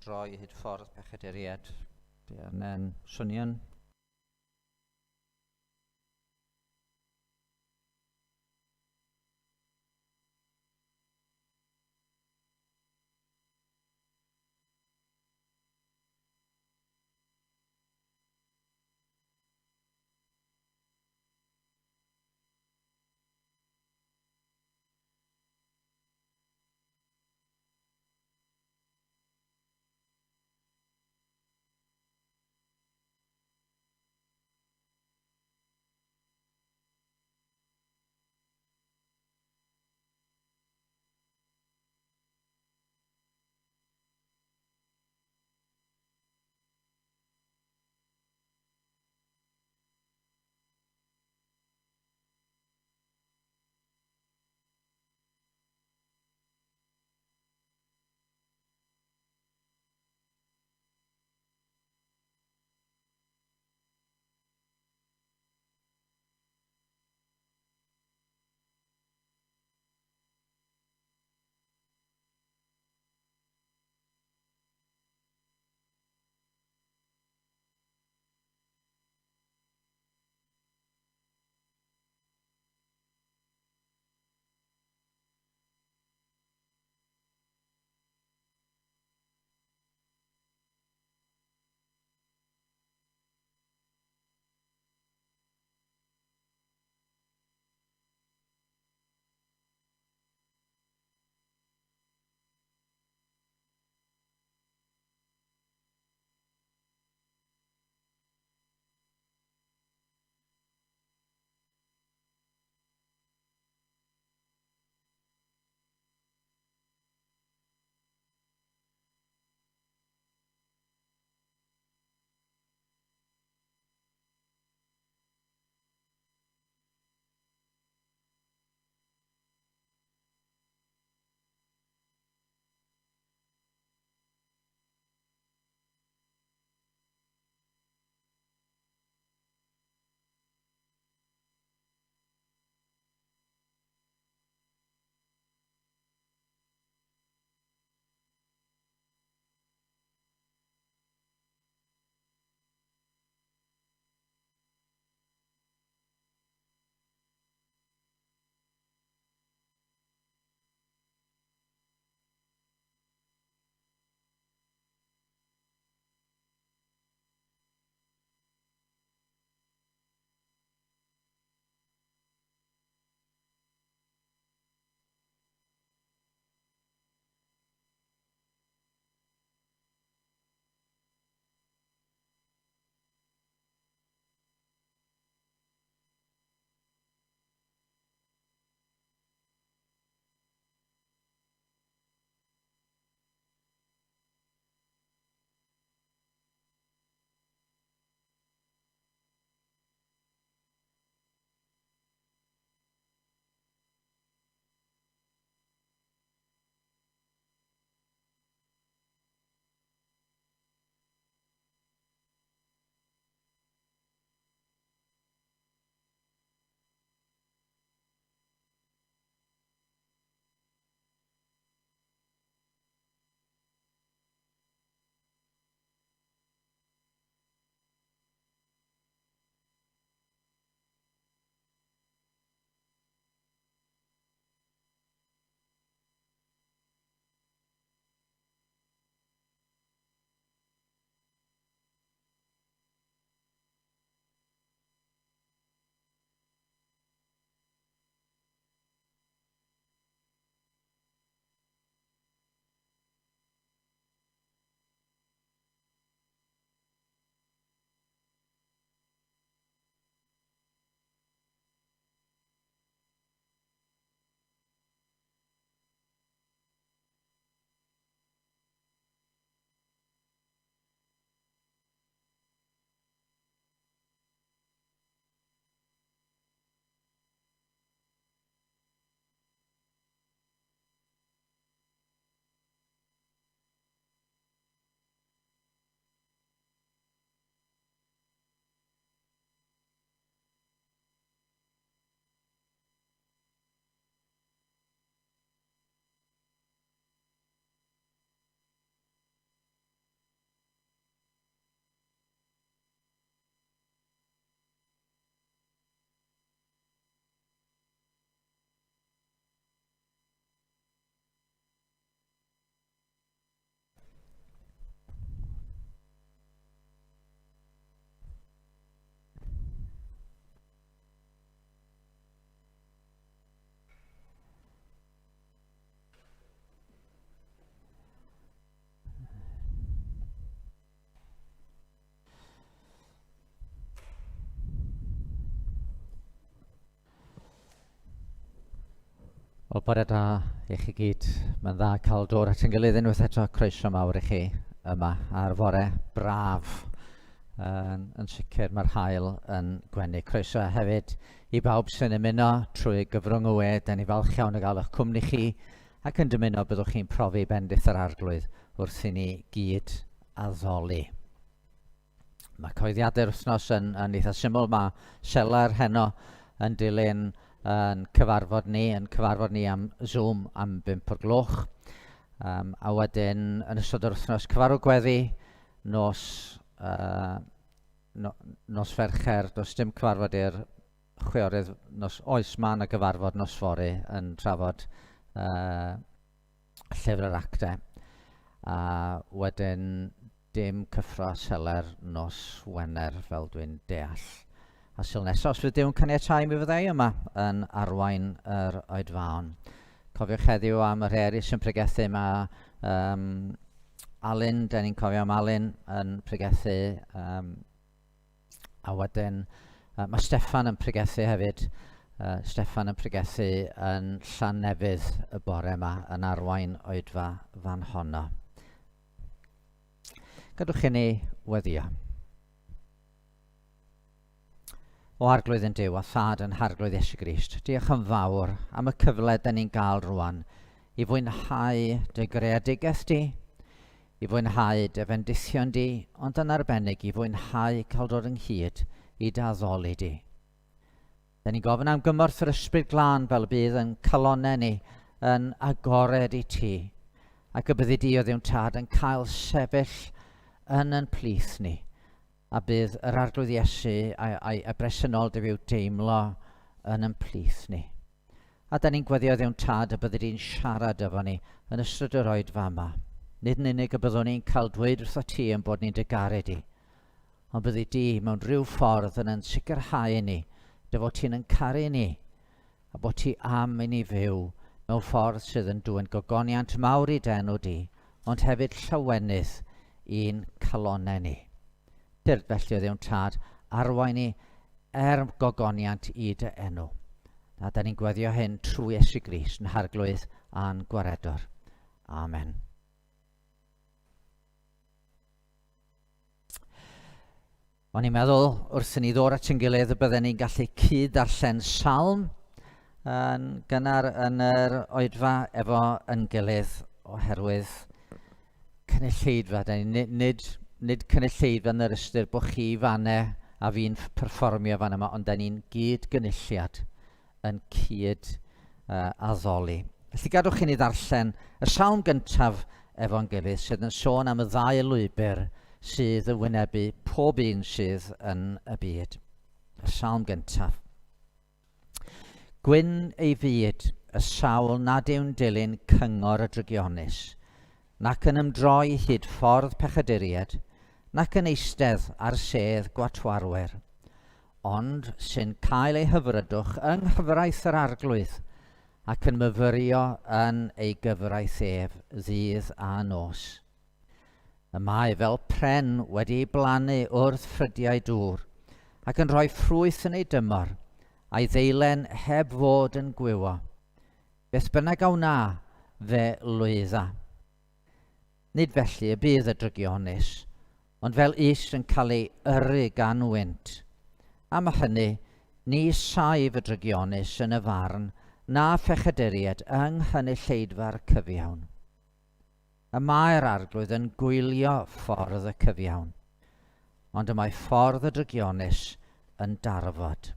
Droi hyd ffordd pechaduriaid. Ie, mae'n swnio'n Wel, bore da i chi gyd. Mae'n dda cael dod at ein gilydd unwaith eto. Croeso mawr i chi yma ar fore braf. Yn, yn sicr mae'r hael yn gwenu. Croeso hefyd i bawb sy'n ymuno trwy gyfrwng y we. Da ni falch iawn o gael eich cwmni chi ac yn dymuno byddwch chi'n profi bendith yr arglwydd wrth i ni gyd addoli. Mae cyhoeddiadau'r wythnos yn, yn eitha syml. Mae selar heno yn dilyn yn cyfarfod ni, yn cyfarfod ni am Zoom am 5 o'r gloch. Um, a wedyn, yn ystod yr wythnos, cyfarfod gweddi, nos, uh, no, nos Fercher, does dim cyfarfod i'r chwiorydd, nos, oes, mae yna gyfarfod nos fory yn trafod uh, llyfr yr actau. A wedyn Dim cyffro a seler nos Wener, fel dwi'n deall. A Sul nesaf, os fydd Duw'n caniatáu, mi fydda i yma yn arwain yr oedfaon. Cofiwch heddiw am y rhei eraill sy'n pregethu. Mae um, Alun, da ni'n cofio am Alun yn pregethu. Um, a wedyn uh, mae Steffan yn pregethu hefyd. Uh, Steffan yn pregethu yn Llanefydd y bore yma yn arwain oedfa fan honno. Gadwch i ni weddio. O Arglwydd yn Duw a Thad yn Harglwydd Iesu Grist, diolch yn fawr am y cyfle da ni'n gael rwan i fwynhau dy greadigaeth di, i fwynhau dy fendithion di, ond yn arbennig i fwynhau cael dod ynghyd i dy addoli di. Da ni'n gofyn am gymorth yr Ysbryd Glân fel y bydd yn calonnau ni yn agored i ti, ac y byddi di o Dduw'n Tad yn cael sefyll yn yn plith ni, a bydd yr Arglwydd Iesu a'i, a'i, a'i bresenoldeb i'w deimlo yn yn plith ni. A da ni'n gweddio Dduw'n Tad y byddi di'n siarad efo ni yn ystod yr oedfa yma. Nid yn unig y byddwn ni'n cael dweud wrtho ti yn bod ni'n dy garu di, Ond byddi di mewn rhyw ffordd yn yn sicrhau ni dy fod ti'n yn caru ni, a bod ti am i ni fyw mewn ffordd sydd yn dwyn gogoniant mawr i d'enw di, ond hefyd llawenydd i'n calonnau ni. Tyrd felly o Dduw'n Tad, arwain ni er gogoniant i dy enw. A da ni'n gweddio hyn trwy Iesu Grist, yn Harglwydd a'n Gwaredwr. Amen. O'n i'n meddwl wrth i ni ddod at ein gilydd y bydden ni'n gallu cyd-ddarllen salm yn gynnar yn yr oedfa efo yn gilydd oherwydd cynulleidfa. Da ni, nid, nid cynulleidfa yn yr ystyr bod chi fanne a fi'n perfformio fan yma, ond da ni'n gyd-gynulliad yn cyd uh, addoli. Felly gadwch i ni ddarllen y salm gyntaf efo'n gilydd sydd yn sôn am y ddau lwybr sydd yn wynebu pob un sydd yn y byd. Y salm gyntaf. Gwyn ei fyd y sawl nad yw'n dilyn cyngor y drygionus, nac yn ymdroi hyd ffordd pechaduriaid, nac yn eistedd ar sedd gwatwarwyr. ond sy'n cael ei hyfrydwch yng nghyfraith yr Arglwydd, ac yn myfyrio yn ei gyfraith ef ddydd a nos. Y mae fel pren wedi ei blannu wrth ffrydiau dŵr, ac yn rhoi ffrwyth yn ei dymor, a'i ddeilen heb fod yn gwywo. Beth bynnag a wna, fe lwydda. Nid felly y bydd y drygionus, ond fel us yn cael ei yrru gan wynt. Am hynny, ni saif y drygionus yn y farn, na phechaduriaid yng nghynulleidfa'r cyfiawn. Y mae'r Arglwydd yn gwylio ffordd y cyfiawn, ond y mae ffordd y drygionus yn darfod.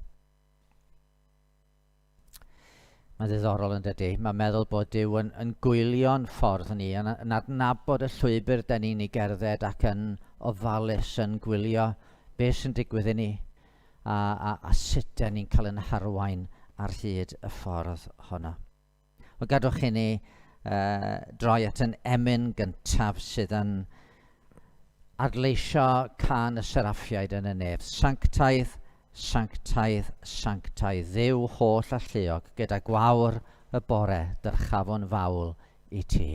Mae'n ddiddorol yn dydy? Mae'n meddwl bod Duw yn, yn gwylio'n ffordd ni, yn, yn adnabod y llwybr da ni'n ei gerdded ac yn ofalus yn gwylio beth sy'n digwydd i ni a, a, a sut da ni'n cael yn harwain ar hyd y ffordd honno. Wel, gadwch i ni uh, droi at yn emyn gyntaf sydd yn adleisio cân y seraffiaid yn y nef. Sanctaidd, sanctaidd, sanctaidd, Dduw holl alluog, gyda gwawr y bore, dyrchafwn fawl i ti.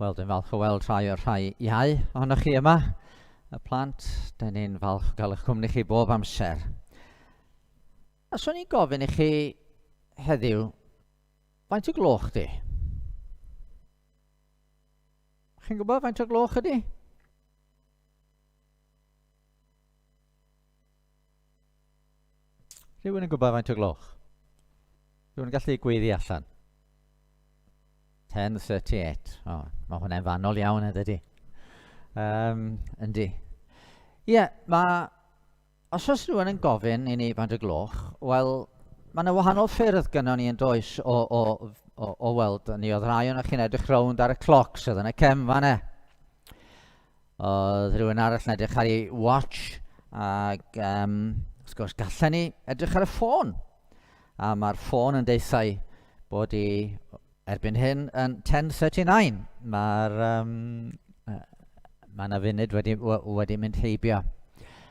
Wel, dwi'n falch o weld rhai o'r rhai iau ohonoch chi yma. Y plant, dyn ni'n falch o gael eich cwmni chi bob amser. A swn i'n gofyn i chi heddiw, faint o gloch di? Chi'n gwybod faint o gloch ydi? Rhywun yn gwybod faint o gloch? Rhywun yn gallu gweiddi allan? 10.38. O, oh, mae hwnna'n fanol iawn, ydy? Yndi. Ie, yeah, mae... Os oes rhywun yn gofyn i ni faint o gloch, wel, mae yna wahanol ffyrdd gynnon ni yn does o, o, o, o weld. Ni oedd rhai o'n chi'n edrych rownd ar y cloc sydd yn y cefn fan e. Oedd rhywun arall yn edrych ar ei watch ac um, wrth gwrs gallen ni edrych ar y ffôn. A mae'r ffôn yn deithau bod i erbyn hyn yn 10.39. Mae'r um, mae yna funud wedi, wedi mynd heibio.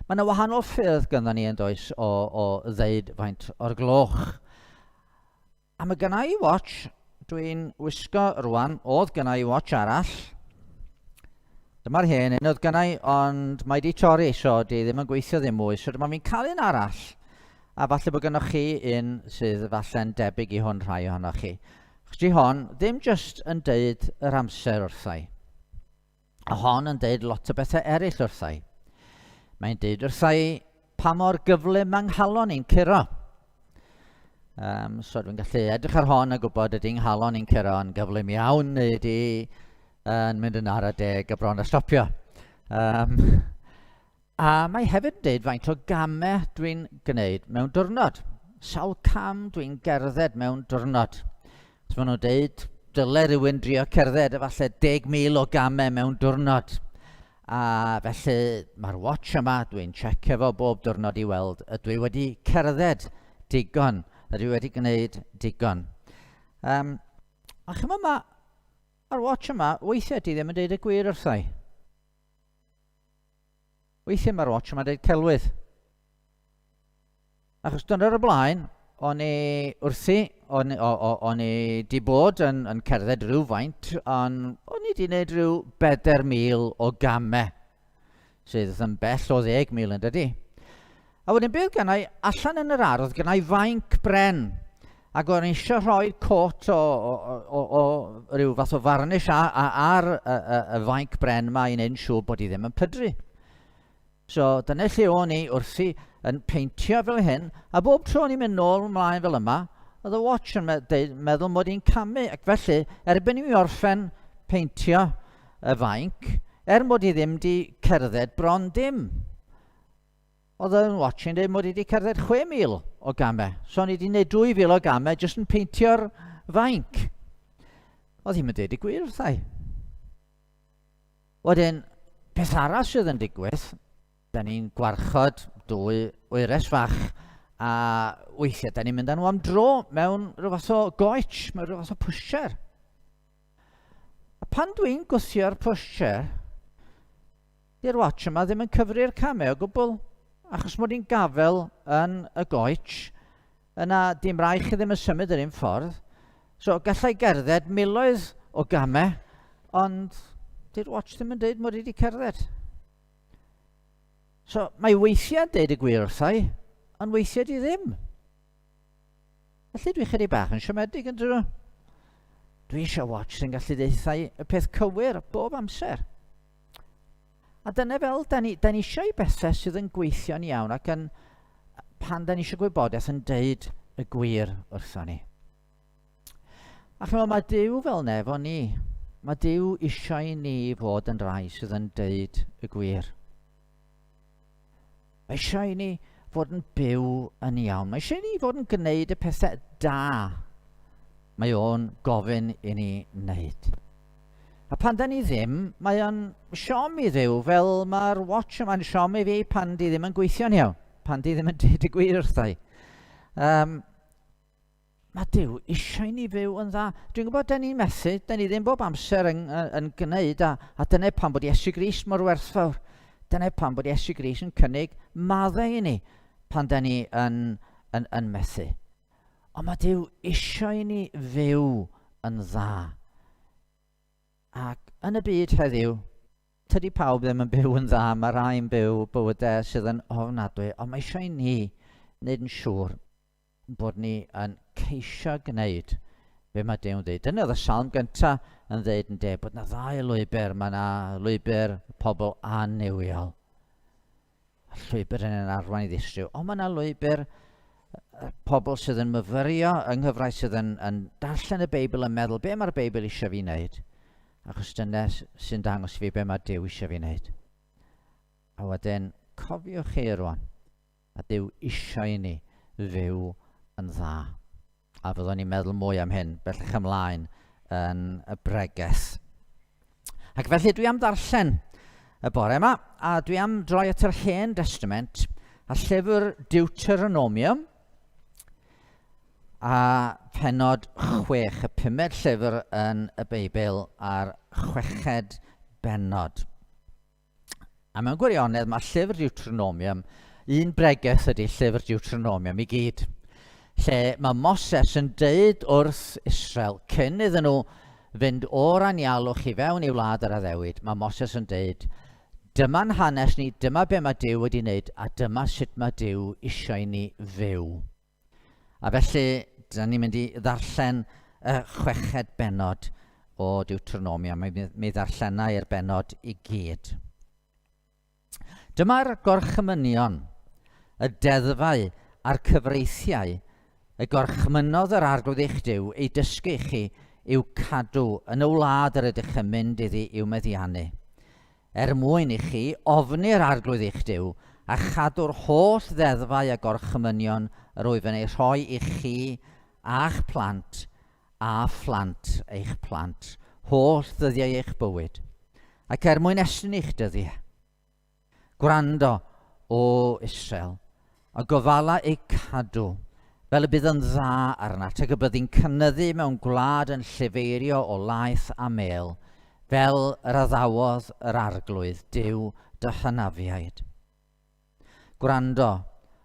Mae yna wahanol ffyrdd ganddo ni yn does o, o ddeud faint o'r gloch. A mae gynna i watch, dwi'n wisgo rwan, oedd gynna i watch arall. Dyma'r hen un oedd gynna i, ond mae di torri, so di ddim yn gweithio ddim mwy. So dyma fi'n cael un arall. A falle bod gynnoch chi un sydd falle'n debyg i hwn rhai ohonoch chi. Chos di hon ddim jyst yn deud yr amser wrthai. A hon yn deud lot o bethau eraill wrthai. Mae'n deud wrthai pa mor gyflym mae nghalon i'n curo. Um, so dwi'n gallu edrych ar hon a gwybod ydy nghalon i'n curo yn gyflym iawn neu ydy yn mynd yn ara deg a bron a stopio. Um, A mae hefyd yn deud faint o gamau dwi'n gwneud mewn diwrnod. Sawl cam dwi'n gerdded mewn diwrnod. So maen nhw'n deud dyle rhywun drio cerdded efallai 10,000 o gamau mewn diwrnod. A felly mae'r watch yma, dwi'n checio fo bob diwrnod i weld ydw i wedi cerdded digon, ydw i wedi gwneud digon. Um, a chymod mae, mae'r watch yma, weithiau di ddim yn deud y gwir wrthai. Weithiau mae'r watch yma'n dweud celwydd. Achos dyna'r y blaen, o'n i wrthi, o'n, o, o, o'n i di bod yn, yn cerdded rhywfaint, ond o'n i di wneud rhyw 4,000 o gamau, sydd yn bell o 10,000 yn dydy. A wedyn beth gennau, allan yn yr ardd, gennau fainc bren. Ac o'n eisiau rhoi cot o, o, o, o, o ryw fath o varnish a, a, ar y, y, y fainc bren yma i wneud yn siŵr bod hi ddim yn pydru. So dyna lle o'n i wrthi yn peintio fel hyn, a bob tro o'n i'n mynd nôl ymlaen fel yma, oedd y watch yn me meddwl mod i'n camu, ac felly, erbyn i mi orffen peintio y fainc, er mod i ddim di cerdded bron dim, Oedd yn watch i'n dweud mod i wedi cerdded 6,000 o gamau. So o'n i wedi gwneud 2,000 o gamau jyst yn peintio'r fainc. Oedd hi'n dweud y gwir wrthai. Wedyn, peth arall sydd yn digwydd, da ni'n gwarchod dwy wyres fach a weithiau da ni'n mynd â nhw am dro mewn rhyw fath o goetsh, mewn rhyw fath o pusher. A pan dwi'n gwthio'r pusher, Di'r watch yma ddim yn cyfri'r camau o gwbl, achos mod i'n gafel yn y goetsh, yna dim rai chi ddim yn symud yr un ffordd. So gallai gerdded miloedd o gamau, ond di'r watch ddim yn deud mod i wedi cerdded. So mae weithiau deud y gwir wrthai, ond weithiau di ddim. Felly dwi chydig bach yn siomedig yn dydw. Dwi eisiau watch sy'n gallu deuthau y peth cywir bob amser. A dyna fel, da ni, da ni eisiau i bethau sydd yn gweithio'n iawn ac yn, pan da ni eisiau gwybodaeth yn deud y gwir wrtho ni. A chymod, mae Duw fel nef o ni. Mae Duw eisiau i ni fod yn rai sydd yn deud y gwir. Mae eisiau i ni fod yn byw yn iawn. Mae eisiau ni fod yn gwneud y pethau da mae o'n gofyn i ni wneud. A pan da ni ddim, mae o'n siom i Dduw, fel mae'r watch yma'n siom i fi pan di ddim yn gweithio'n iawn, pan di ddim yn dweud y gwir wrtha i. Um, mae Duw eisiau ni fyw yn dda. Dwi'n gwybod, da ni'n methu, da ni ddim bob amser yn, yn, yn gwneud, a, a dyna pam bod Iesu Grist mor werthfawr. Dyna pam bod Iesu Grist yn cynnig maddau i ni pan da ni yn, yn, yn methu. Ond mae Duw eisiau i ni fyw yn dda. Ac yn y byd heddiw, tydi pawb ddim yn byw yn dda, mae rhai yn byw bywydau sydd yn ofnadwy, ond mae eisiau i ni wneud yn siŵr bod ni yn ceisio gwneud be mae Duw'n dweud. Dyna oedd y salm gyntaf yn dweud yn de, bod yna ddau lwybr, mae yna lwybr pobl annuwiol. A llwybr yn yn arwain i ddistryw. Ond mae yna lwybr pobl sydd yn myfyrio yng nghyfraith sydd yn, yn darllen y Beibl yn meddwl be mae'r Beibl eisiau fi wneud. Achos dyna sy'n dangos i fi be mae Duw eisiau fi wneud. A wedyn, cofiwch chi rwan, a Duw eisiau i ni fyw yn dda. A fyddwn ni'n meddwl mwy am hyn bellach ymlaen yn y bregeth. Ac felly dwi am ddarllen y bore yma, a dwi am droi at yr Hen Testament a llyfr Deuteronomium, a phenod 6, y pumed llyfr yn y Beibl a'r chweched bennod. A mewn gwirionedd, mae llyfr Deuteronomium, un bregeth ydy llyfr Deuteronomium i gyd, lle mae Moses yn deud wrth Israel, cyn iddyn nhw fynd o'r anialwch i fewn i wlad yr addewid, mae Moses yn deud, dyma'n hanes ni, dyma be mae Duw wedi wneud, a dyma sut mae Duw eisiau ni fyw. A felly, dyna ni'n mynd i ddarllen y chweched bennod o Deuteronomia. Mi, mi ddarllena i'r bennod i gyd. Dyma'r gorchymynion, y deddfau a'r cyfreithiau y gorchmynnodd yr Arglwydd eich Duw eu dysgu i chi i'w cadw yn y wlad yr ydych yn mynd iddi i'w meddiannu. Er mwyn i chi ofni'r Arglwydd eich Duw, a chadw'r holl ddeddfau a gorchymynion yr wyf yn eu rhoi i chi a'ch plant a phlant eich plant, holl ddyddiau eich bywyd, ac er mwyn estyn eich dyddiau. Gwrando, O Israel, a gofala eu cadw, fel y bydd yn dda arnat, ac y byddi'n cynyddu mewn gwlad yn llifeirio o laeth a mêl, fel yr addawodd yr Arglwydd, Duw dy hynafiaid. Gwrando,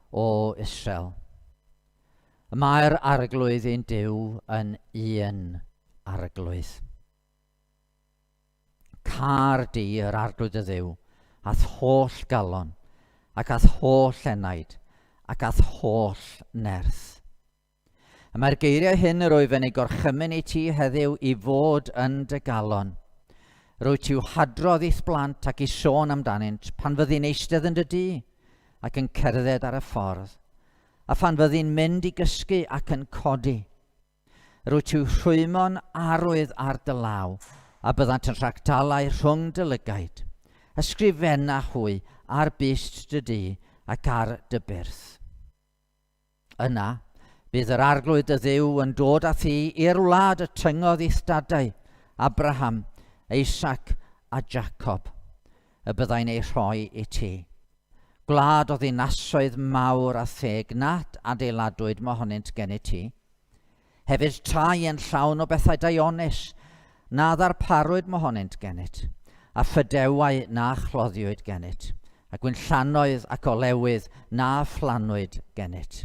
O Israel. Y mae'r Arglwydd ein Duw yn un Arglwydd. Car di yr Arglwydd dy Dduw, a'th holl galon, ac a'th holl enaid, ac a'th holl nerth. Y mae'r geiriau hyn yr wyf yn eu gorchymyn i ti heddiw i fod yn dy galon. Rwyt i'w hadrodd i'th blant ac i sôn amdanynt pan fyddi'n eistedd yn dy dŷ ac yn cerdded ar y ffordd, a phan fyddi'n mynd i gysgu ac yn codi. Rwyt i'w rhwymo'n arwydd ar dy law, a byddant yn rhagdalau rhwng dy lygaid. Ysgrifenna hwy ar byst dy dŷ ac ar dy byrth. Yna, bydd yr Arglwydd dy Dduw yn dod â thi i'r wlad y tyngodd i'th dadau, Abraham, Isaac a Jacob, y byddai'n ei rhoi i ti. Gwlad o ddinasoedd mawr a theg nad adeiladwyd mohonynt gennyt ti. Hefyd tai yn llawn o bethau daionus na ddarparwyd mohonynt gennyt, a phydewau na chloddiwyd gennyt, a gwinllannoedd ac olewydd na phlannwyd gennyt.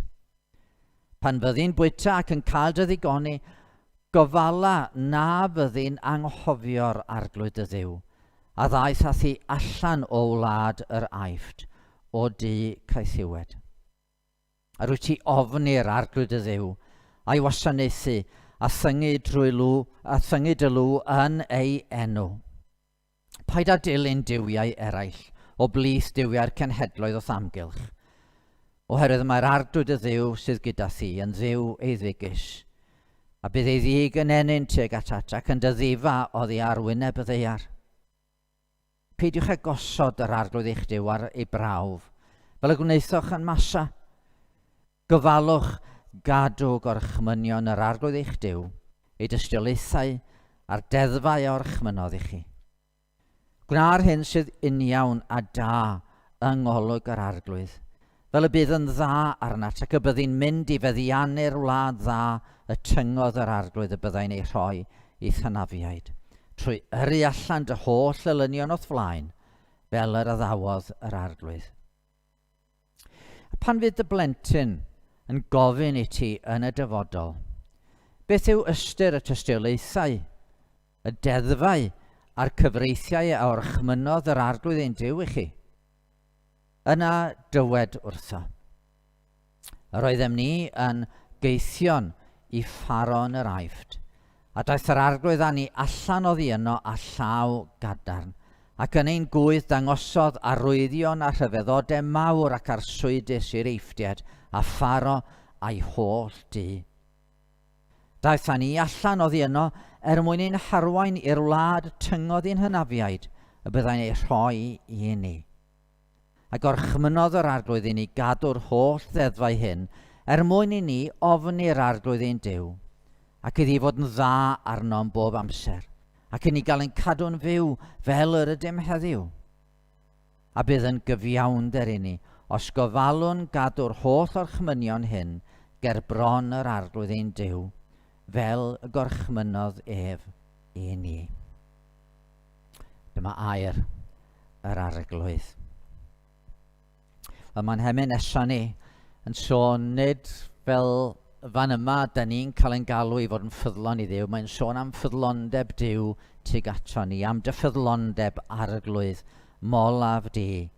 Pan fyddi'n bwyta ac yn cael dy ddigoni, gofala na fyddi'n anghofio'r Arglwydd dy Dduw, a ddaeth â thi allan o wlad yr Aifft, o dŷ caethiwed. Yr wyt ti ofni'r Arglwydd dy Dduw, a'i wasanaethu, a thyngu drwy lw, a thyngu dy lw yn ei enw. Paid â dilyn duwiau eraill o blith duwiau'r cenhedloedd o'th amgylch, oherwydd mae'r Arglwydd dy Dduw sydd gyda thi yn Dduw eiddigus, a bydd ei ddig yn ennyn tuag atat ac yn dy ddifa oddi ar wyneb y ddaear. Peidiwch â gosod yr Arglwydd eich Duw ar ei brawf. fel y gwnaethoch yn Massa. Gofalwch gadw gorchmynion yr Arglwydd eich Duw, ei dystiolaethau a'r deddfau a orchmynnodd i chi. Gwna'r hyn sydd uniawn a da yng ngolwg yr Arglwydd, fel y bydd yn dda arnat ac y byddi'n mynd i feddiannu'r wlad dda y tyngodd yr Arglwydd y byddai'n ei rhoi i'th hynafiaid, trwy yrru allan dy holl elynion o'th flaen, fel yr addawodd yr Arglwydd. A pan fydd dy blentyn yn gofyn i ti yn y dyfodol, beth yw ystyr y tystiolaethau, y deddfau a'r cyfreithiau a orchmynnodd yr Arglwydd ein Duw i chi? Yna dywed wrtho. Yr oeddem ni yn gaethion i Pharo yn yr Aifft, a daeth yr Arglwydd â ni allan oddi yno â llaw gadarn, ac yn ein gŵydd dangosodd arwyddion a rhyfeddodau mawr ac arswydus i'r Eifftiaid, a Pharo a'i holl dŷ. Daeth â ni allan oddi yno er mwyn ein harwain i'r wlad tyngodd i'n hynafiaid y byddai'n ei rhoi i ni. A gorchmynnodd yr Arglwydd i ni gadw'r holl ddeddfau hyn, er mwyn i ni ofni'r Arglwydd ein Duw, ac iddi fod yn dda arnom bob amser, ac i ni gael ein cadw'n fyw fel yr ydym heddiw. A bydd yn gyfiawnder i ni, os gofalwn gadw'r holl orchmynion hyn ger bron yr Arglwydd ein Duw, fel y gorchmynnodd ef i ni. Dyma air yr Arglwydd. Wel, mae'n hemyn nesaf ni yn sôn nid fel fan yma da ni'n cael ein galw i fod yn ffyddlon i Dduw, mae'n sôn am ffyddlondeb Duw tuag ato ni, am dy ffyddlondeb Arglwydd, molaf di,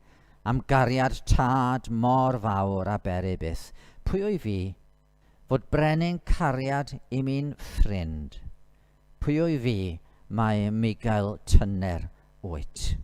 am gariad tad mor fawr a bery byth. Pwy o'i fi? Fod brenin cariad i mi'n ffrind. Pwy o'i fi mae Migael tyner wyt?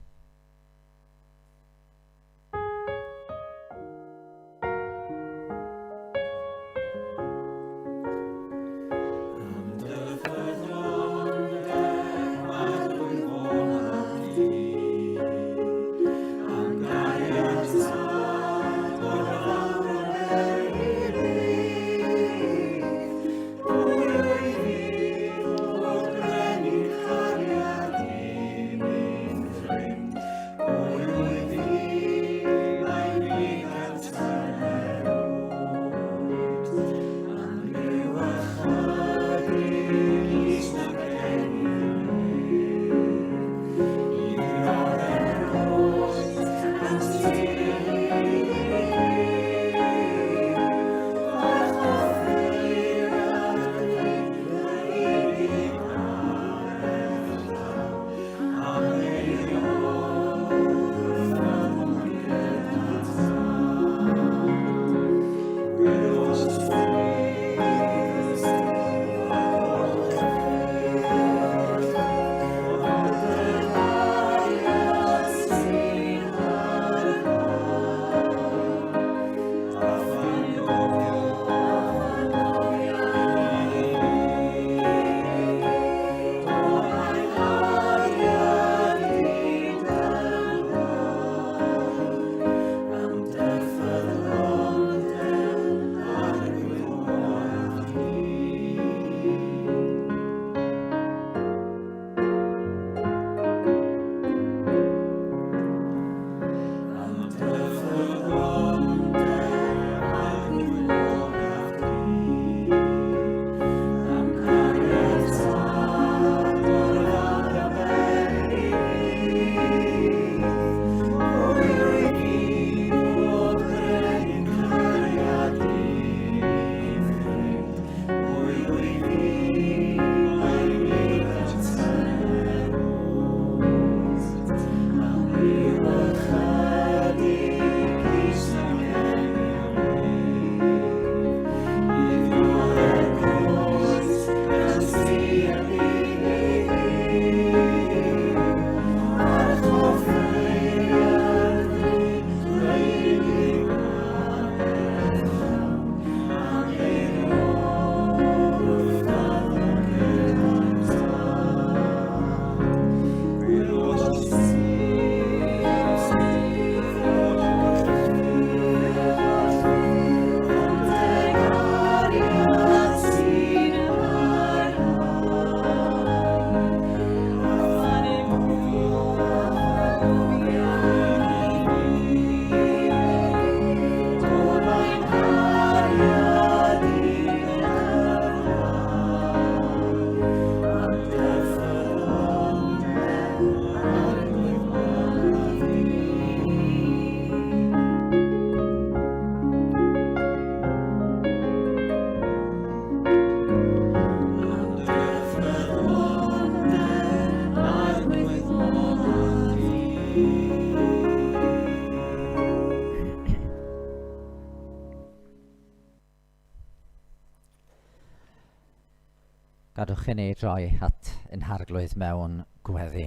Gadwch i ni droi at ein Harglwydd mewn gweddi.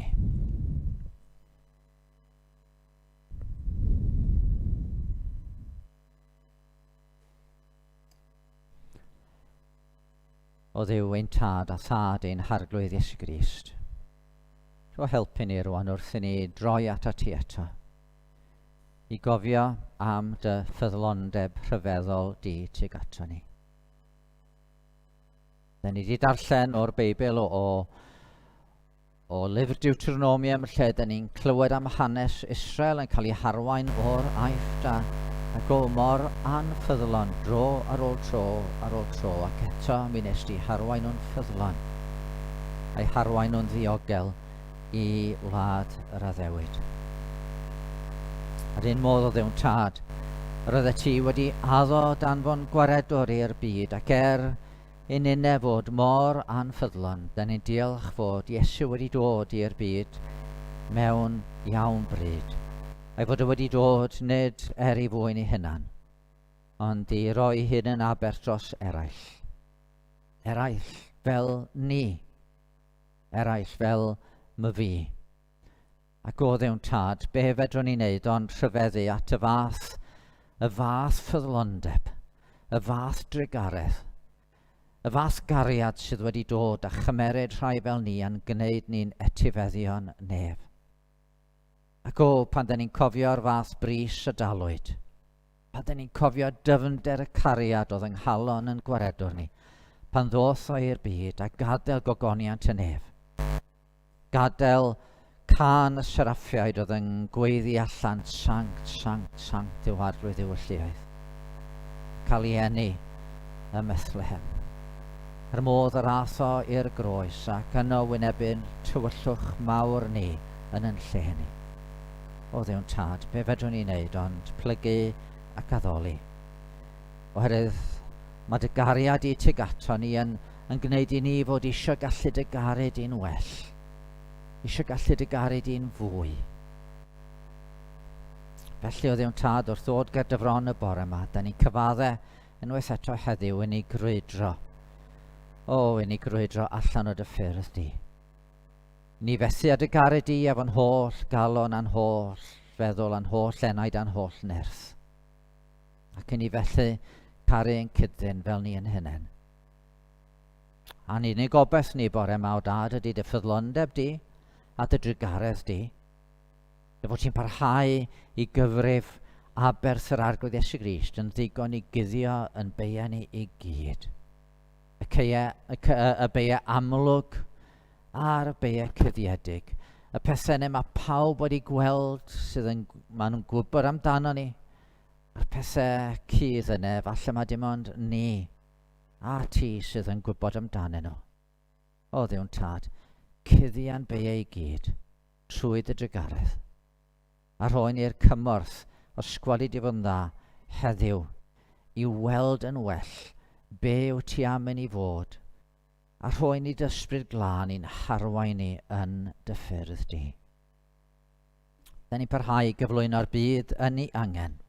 O Dduw ein Tad a Thad ein Harglwydd Iesu Grist, rho helpu ni rwan wrth i ni droi atat ti eto, i gofio am dy ffyddlondeb rhyfeddol di tuag ato ni. Da ni wedi darllen o'r Beibl o, o, o lyfr Deuteronomium lle da ni'n clywed am hanes Israel yn cael ei harwain o'r Aifft a, ac o mor anffyddlon dro ar ôl tro ar ôl tro ac eto mi nes di harwain nhw'n ffyddlon a'i harwain nhw'n ddiogel i wlad yr addewid. Yr un modd o Dduw'n Tad, yr oeddet ti wedi addo danfon gwaredwr i'r byd, ac er i ninne fod mor anffyddlon, da ni'n diolch fod Iesu wedi dod i'r byd mewn iawn bryd, a'i fod o wedi dod nid er ei fwyn ei hunan, ond i roi hun yn aberth dros eraill. Eraill fel ni. Eraill fel myfi. Ac o Dduw'n Tad, be fedrwn ni wneud ond rhyfeddu at y fath, y fath ffyddlondeb, y fath drugaredd, y fath gariad sydd wedi dod a chymeryd rhai fel ni a'n gwneud ni'n etifeddion nef. Ac o, pan dyn ni'n cofio'r fath bris y dalwyd, pan dyn ni'n cofio dyfnder y cariad oedd yng nghalon yn gwaredwr ni, pan ddoth o i'r byd a gadael gogoniant y nef, Gadael cân y seraffiaid oedd yn gweiddi allan, Sanct, sanct, sanct yw Arglwydd Duw y lluoedd. Cael ei eni ym Methlehem. Yr modd yr ath o i'r groes ac yno wynebu'n tywyllwch mawr ni yn yn lle ni. O Dduw'n Tad, be fedrwn ni wneud ond plygu ac addoli? Oherwydd mae dy gariad di tuag ato ni yn yn gwneud i ni fod eisiau gallu dy garu di'n well, eisiau gallu dy garu di'n fwy. Felly o Dduw'n Tad, wrth ddod ger dy fron y bore yma, da ni'n cyfadde unwaith eto heddiw i ni grwydro. O, i ni grwydro allan o dy ffyrdd di. Ni fethu â dy garu di efo'n holl galon a'n holl feddwl a'n holl enaid a'n holl nerth. Ac i ni felly caru ein cyd-ddyn fel ni yn hunain. A'n unig gobaith ni bore yma o dad ydy dy ffyddlondeb di a dy drugaredd di. Dy fod ti'n parhau i gyfrif aberth yr Arglwydd Iesu Grist yn ddigon i guddio yn beia ni i gyd. Y, ceia, y, y, y beia amlwg a'r beia cuddiedig. Y pethau yna mae pawb wedi gweld sydd yn, maen nhw'n gwybod amdano ni. A'r pethau cudd yna, falle mae dim ond ni a ti sydd yn gwybod amdanyn nhw. O Dduw'n Tad, cuddian beiau i gyd trwy dy drugaredd, a rhoi ni'r cymorth os gweli di fod yn dda heddiw i weld yn well be yw ti am i ni fod, a rhoi ni dy ysbryd glân i'n harwain ni yn dy ffyrdd di. Da ni'n parhau i gyflwyno'r byd yn ei angen,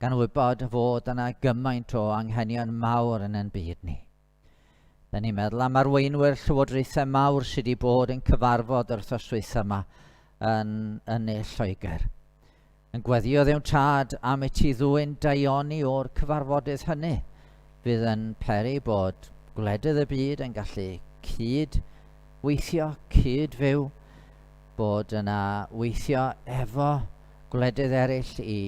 gan wybod fod yna gymaint o anghenion mawr yn ein byd ni. Da ni'n meddwl am arweinwyr llywodraethau mawr sydd wedi bod yn cyfarfod yr wythnos dwytha yma yn, yn ne Lloegr. Yn gweddio Dduw'n Tad am i ti ddwyn daioni o'r cyfarfodydd hynny, fydd yn peri bod gwledydd y byd yn gallu cyd weithio, cyd fyw, bod yna weithio efo gwledydd eraill i,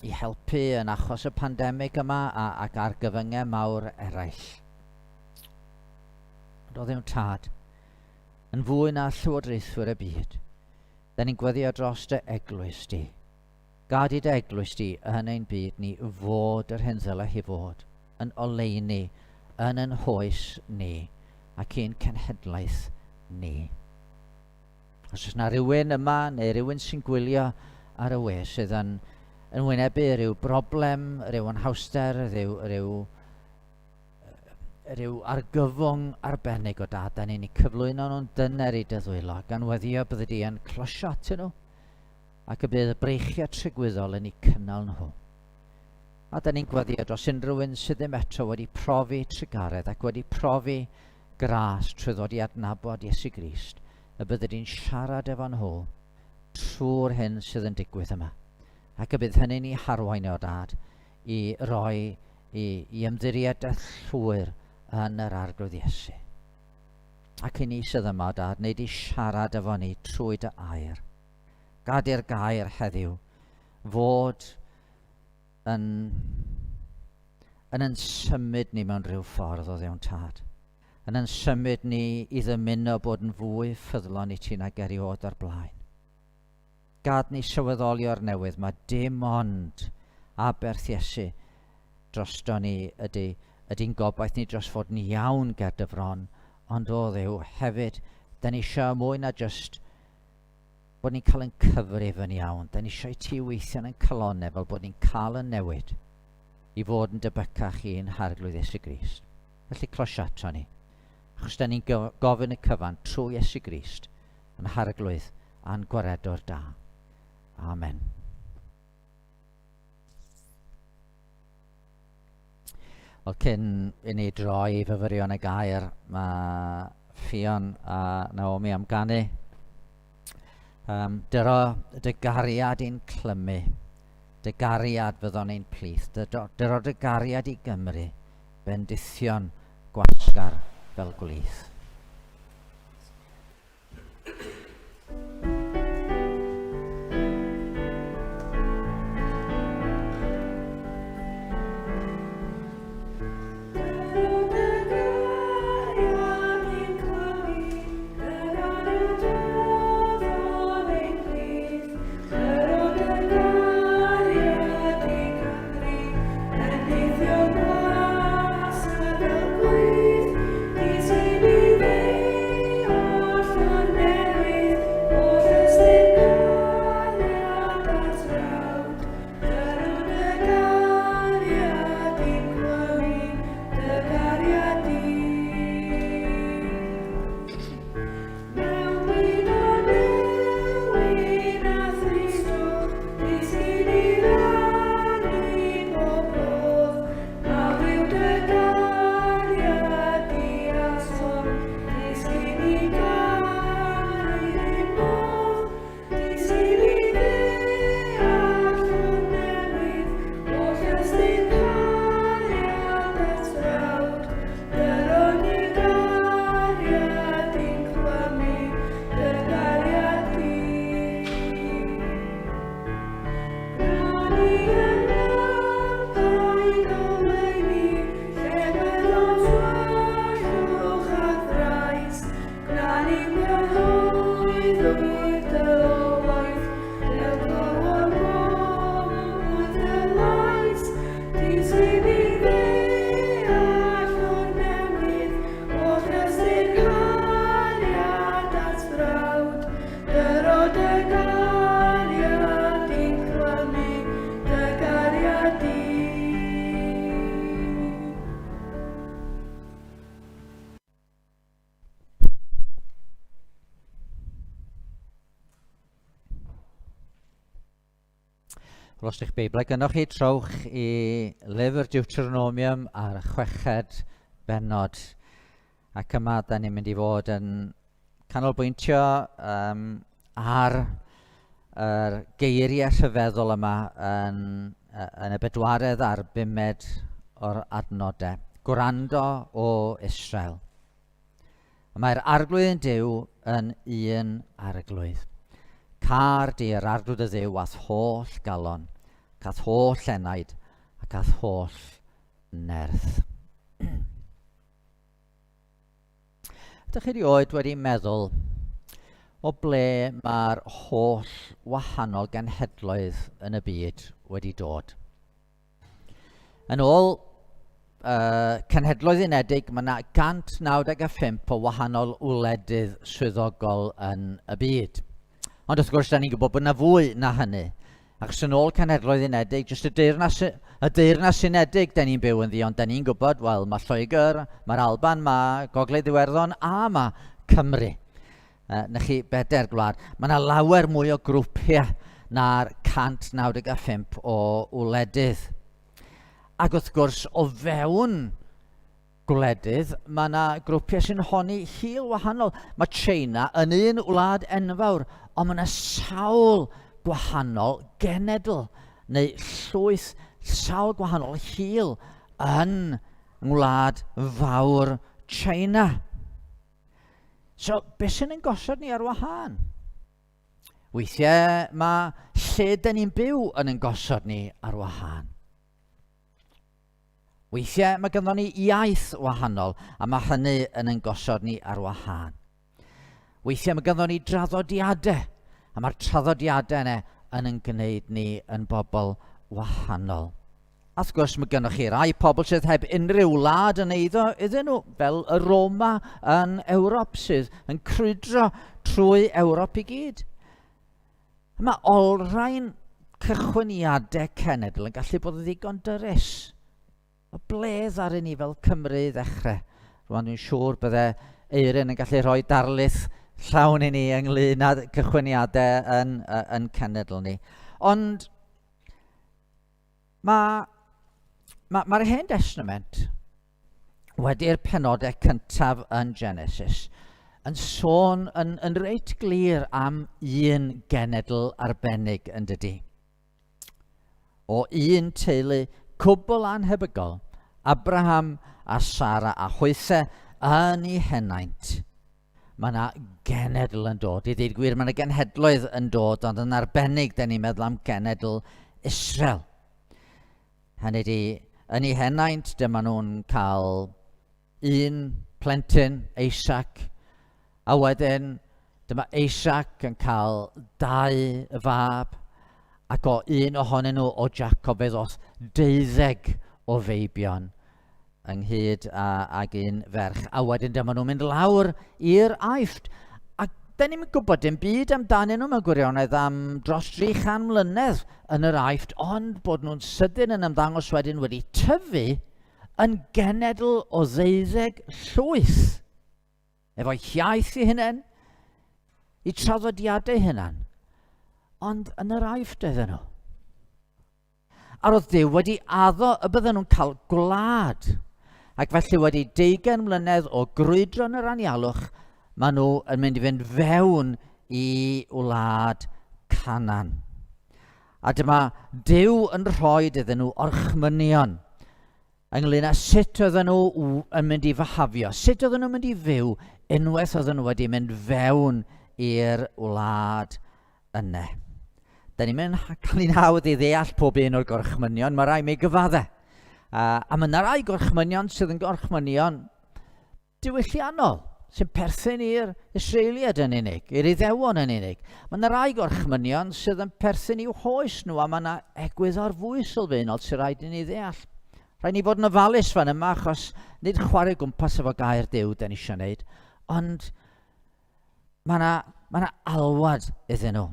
i helpu yn achos y pandemig yma a, ac argyfyngau mawr eraill. Ond o Dduw'n Tad, yn fwy na llywodraethwyr y byd, da ni'n gweddio dros dy eglwys di. Gad i dy eglwys di yn ein byd ni fod yr hyn ddylai hi fod, yn oleuni yn yn hoes ni ac i'n cenhedlaeth ni. Os oes yna rhywun yma neu rhywun sy'n gwylio ar y we sydd yn, yn wynebu rhyw broblem, rhyw anhawster, rhyw, rhyw, rhyw argyfwng arbennig o dad, da ni'n eu cyflwyno nhw'n dyner i dy ddwylo, gan weddio byddi di yn closio atyn nhw, ac y bydd y breichiau trygwyddol yn eu cynnal nhw. A da ni'n gweddio dros unrhyw un sydd ddim eto wedi profi trugaredd ac wedi profi gras trwy ddod i adnabod Iesu Grist, y byddi di'n siarad efo nhw trwy'r hyn sydd yn digwydd yma. Ac y bydd hynny'n eu harwain o Dad i roi i, i ymddiriedaeth llwyr yn yr Arglwydd Iesu. Ac i ni sydd yma, o Dad, wneud i siarad efo ni trwy dy air. Gad i'r gair heddiw fod yn, yn yn symud ni mewn rhyw ffordd o ddewn Tad. Yn yn symud ni i ddymuno bod yn fwy ffyddlon i ti nag erioed o'r blaen. Gad ni sylweddoli o'r newydd, mae dim ond aberth Iesu drosto ni ydy, ydy'n gobaith ni dros fod yn iawn ger dy fron, ond o Dduw, hefyd, da ni eisiau mwy na jyst bod ni'n cael yn cyfrif yn iawn. Da ni eisiau i ti weithio yn ein calonau fel bod ni'n cael yn newid i fod yn debycach i'n Harglwydd Iesu Grist. Felly closio ato ni, achos da ni'n gofyn y cyfan trwy Iesu Grist, yn Harglwydd a'n Gwaredwr da. Amen. Wel, cyn i ni droi i fyfyrio yn y gair, mae Ffion a Naomi am ganu. Um, dyro dy gariad i'n clymu, dy gariad fyddon ein plith, dyro dy gariad i Gymru, bendithion gwasgar fel gwlith. Wel, os ydych Beiblau gynnwch chi, trowch i lyfr Deuteronomium ar y chweched bennod. Ac yma, da ni'n mynd i fod yn canolbwyntio um, ar yr geiriau rhyfeddol yma yn, yn y bedwaredd a'r bumed o'r adnodau. Gwrando o Israel. Mae'r Arglwydd yn Duw yn un Arglwydd. Car di yr Arglwydd y Dduw a'th holl galon, ac a'th holl enaid, ac a'th holl nerth. Ydych chi erioed wedi meddwl o ble mae'r holl wahanol genhedloedd yn y byd wedi dod? Yn ôl uh, Cenhedloedd Unedig, mae yna 195 o wahanol wledydd swyddogol yn y byd. Ond wrth gwrs, da ni'n gwybod bod yna fwy na hynny. Achos yn ôl Cenhedloedd Unedig, jyst y Deyrnas, y Deyrnas Unedig da ni'n byw ynddi, ond da ni'n gwybod, wel, mae Lloegr, mae'r Alban, mae Gogledd Iwerddon a mae Cymru. Na chi, bedair gwlad. Mae yna lawer mwy o grwpiau na'r 195 o wledydd. Ac wrth gwrs, o fewn gwledydd, mae yna grwpiau sy'n honni hil wahanol. Mae China yn un wlad enfawr, ond mae yna sawl gwahanol genedl neu llwyth, sawl gwahanol hil yn ngwlad fawr China. So, beth sy'n ein gosod ni ar wahân? Weithiau mae lle dyn ni'n byw yn ein gosod ni ar wahân. Weithiau mae ganddo ni iaith wahanol a mae hynny yn ein gosod ni ar wahân. Weithiau mae ganddo ni draddodiadau a mae'r traddodiadau yna yn ein gwneud ni yn bobl wahanol. A wrth gwrs mae gennych chi rai pobl sydd heb unrhyw wlad yn eiddo iddyn nhw, fel y Roma yn Ewrop sydd yn crwydro trwy Ewrop i gyd. Mae olrhain cychwyniadau cenedl yn gallu bod yn ddigon dyrys. O ble ddaru ni fel Cymru i ddechrau? Rwan dwi'n siŵr bydde Eirin yn gallu rhoi darlith llawn i ni ynglyn â cychwyniadau yn, yn cenedl ni. Ond Mae'r ma, ma Hen Testament wedi'r penodau cyntaf yn Genesis yn sôn yn, yn reit glir am un genedl arbennig yn dydy. O un teulu cwbl anhebygol, Abraham a Sara a hwythau yn ei henaint. Mae yna genedl yn dod. I ddweud gwir, mae yna genhedloedd yn dod, ond yn arbennig, da ni'n meddwl am genedl Israel. Hynny di, yn ei henaint, dyma nhw'n cael un plentyn, Isaac, a wedyn dyma Isaac yn cael dau fab, ac o un ohonyn nhw, o Jacob, fe ddoth deuddeg o feibion ynghyd â, ag un ferch. A wedyn dyma nhw'n mynd lawr i'r Aifft. A da ni'n gwybod dim byd amdanyn nhw mewn gwirionedd am dros 300 mlynedd yn yr Aifft, ond bod nhw'n sydyn yn ymddangos wedyn wedi tyfu yn genedl o ddeuddeg llwyth. Efo'i hiaith ei hunain, i traddodiadau hunan, ond yn yr Aifft oedden nhw. A roedd Duw wedi addo y bydden nhw'n cael gwlad. Ac felly wedi deugain mlynedd o grwydro yn yr anialwch, maen nhw yn mynd i fynd fewn i wlad Canan. A dyma Duw yn rhoi iddyn nhw orchmynion ynglyn â sut oedden nhw yn mynd i fahafio, sut oedden nhw'n mynd i fyw unwaith oedden nhw wedi mynd fewn i'r wlad yna. Da ni'n mynd cael ni'n hawdd i ddeall pob un o'r gorchmynion, mae rai mi gyfadde. A mae yna rai gorchmynion sydd yn gorchmynion diwylliannol, sy'n perthyn i'r Israeliad yn unig, i'r Iddewon yn unig. Mae yna rai gorchmynion sydd yn perthyn i'w hoes nhw, a mae yna egwyddor fwy sylfaenol sy'n rhaid i ni ddeall. Rhaid ni fod yn ofalus fan yma, achos nid chwarae gwmpas efo gair Duw da ni eisiau gwneud, ond mae yna, mae yna alwad iddyn nhw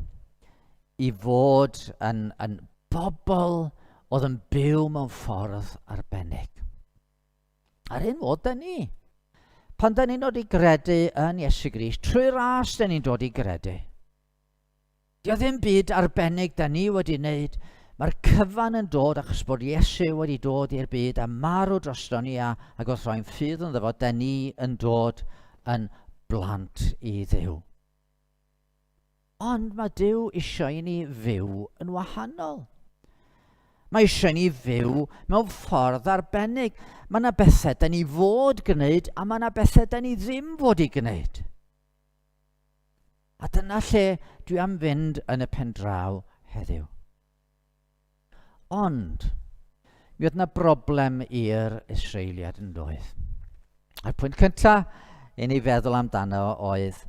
i fod yn, yn bobl oedd yn byw mewn ffordd arbennig. A'r un modd da ni. Pan da ni'n dod i gredu yn Iesu Grist, trwy ras da ni'n dod i gredu. Dio ddim byd arbennig da ni wedi wneud. Mae'r cyfan yn dod achos bod Iesu wedi dod i'r byd a marw drosto ni a, ac wrth roi'n ffydd ynddo fo, da ni yn dod yn blant i Dduw. Ond mae Duw eisiau i ni fyw yn wahanol. Mae eisiau i ni fyw mewn ffordd arbennig. Mae yna bethau da ni fod gwneud a mae yna bethau da ni ddim fod i gwneud. A dyna lle dwi am fynd yn y pendraw heddiw. Ond, mi oedd yna broblem i'r Israeliad yn doedd. A'r pwynt cyntaf i ni feddwl amdano oedd,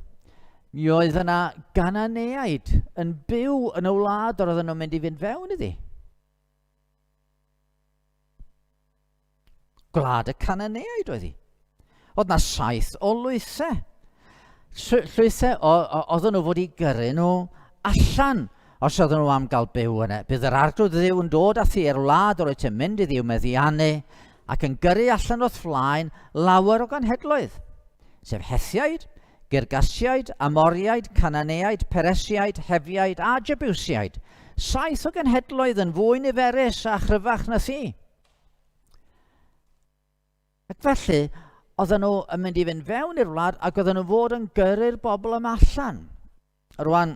mi oedd yna Gananeaid yn byw yn y wlad yr oedden nhw'n mynd i fynd fewn iddi. Gwlad y Cananeaid oedd hi. Oedd na saith o lwythau. Llwythau oedden nhw fod i gyrru nhw allan os oedden nhw am gael byw yna. Bydd yr arglwydd Dduw yn dod â thi i'r wlad yr wyt ti'n mynd iddi i'w meddiannu ac yn gyrru allan o'th flaen lawer o ganhedloedd, sef Hethiaid, Girgasiaid, Amoriaid, Cananeaid, Peresiaid, Hefiaid a Jebusiaid, saith o genhedloedd yn fwy niferus a chryfach na thi. Ac Felly, oedden nhw yn mynd i fynd fewn i'r wlad ac oedden nhw fod yn gyrru'r bobl yma allan. Rwan,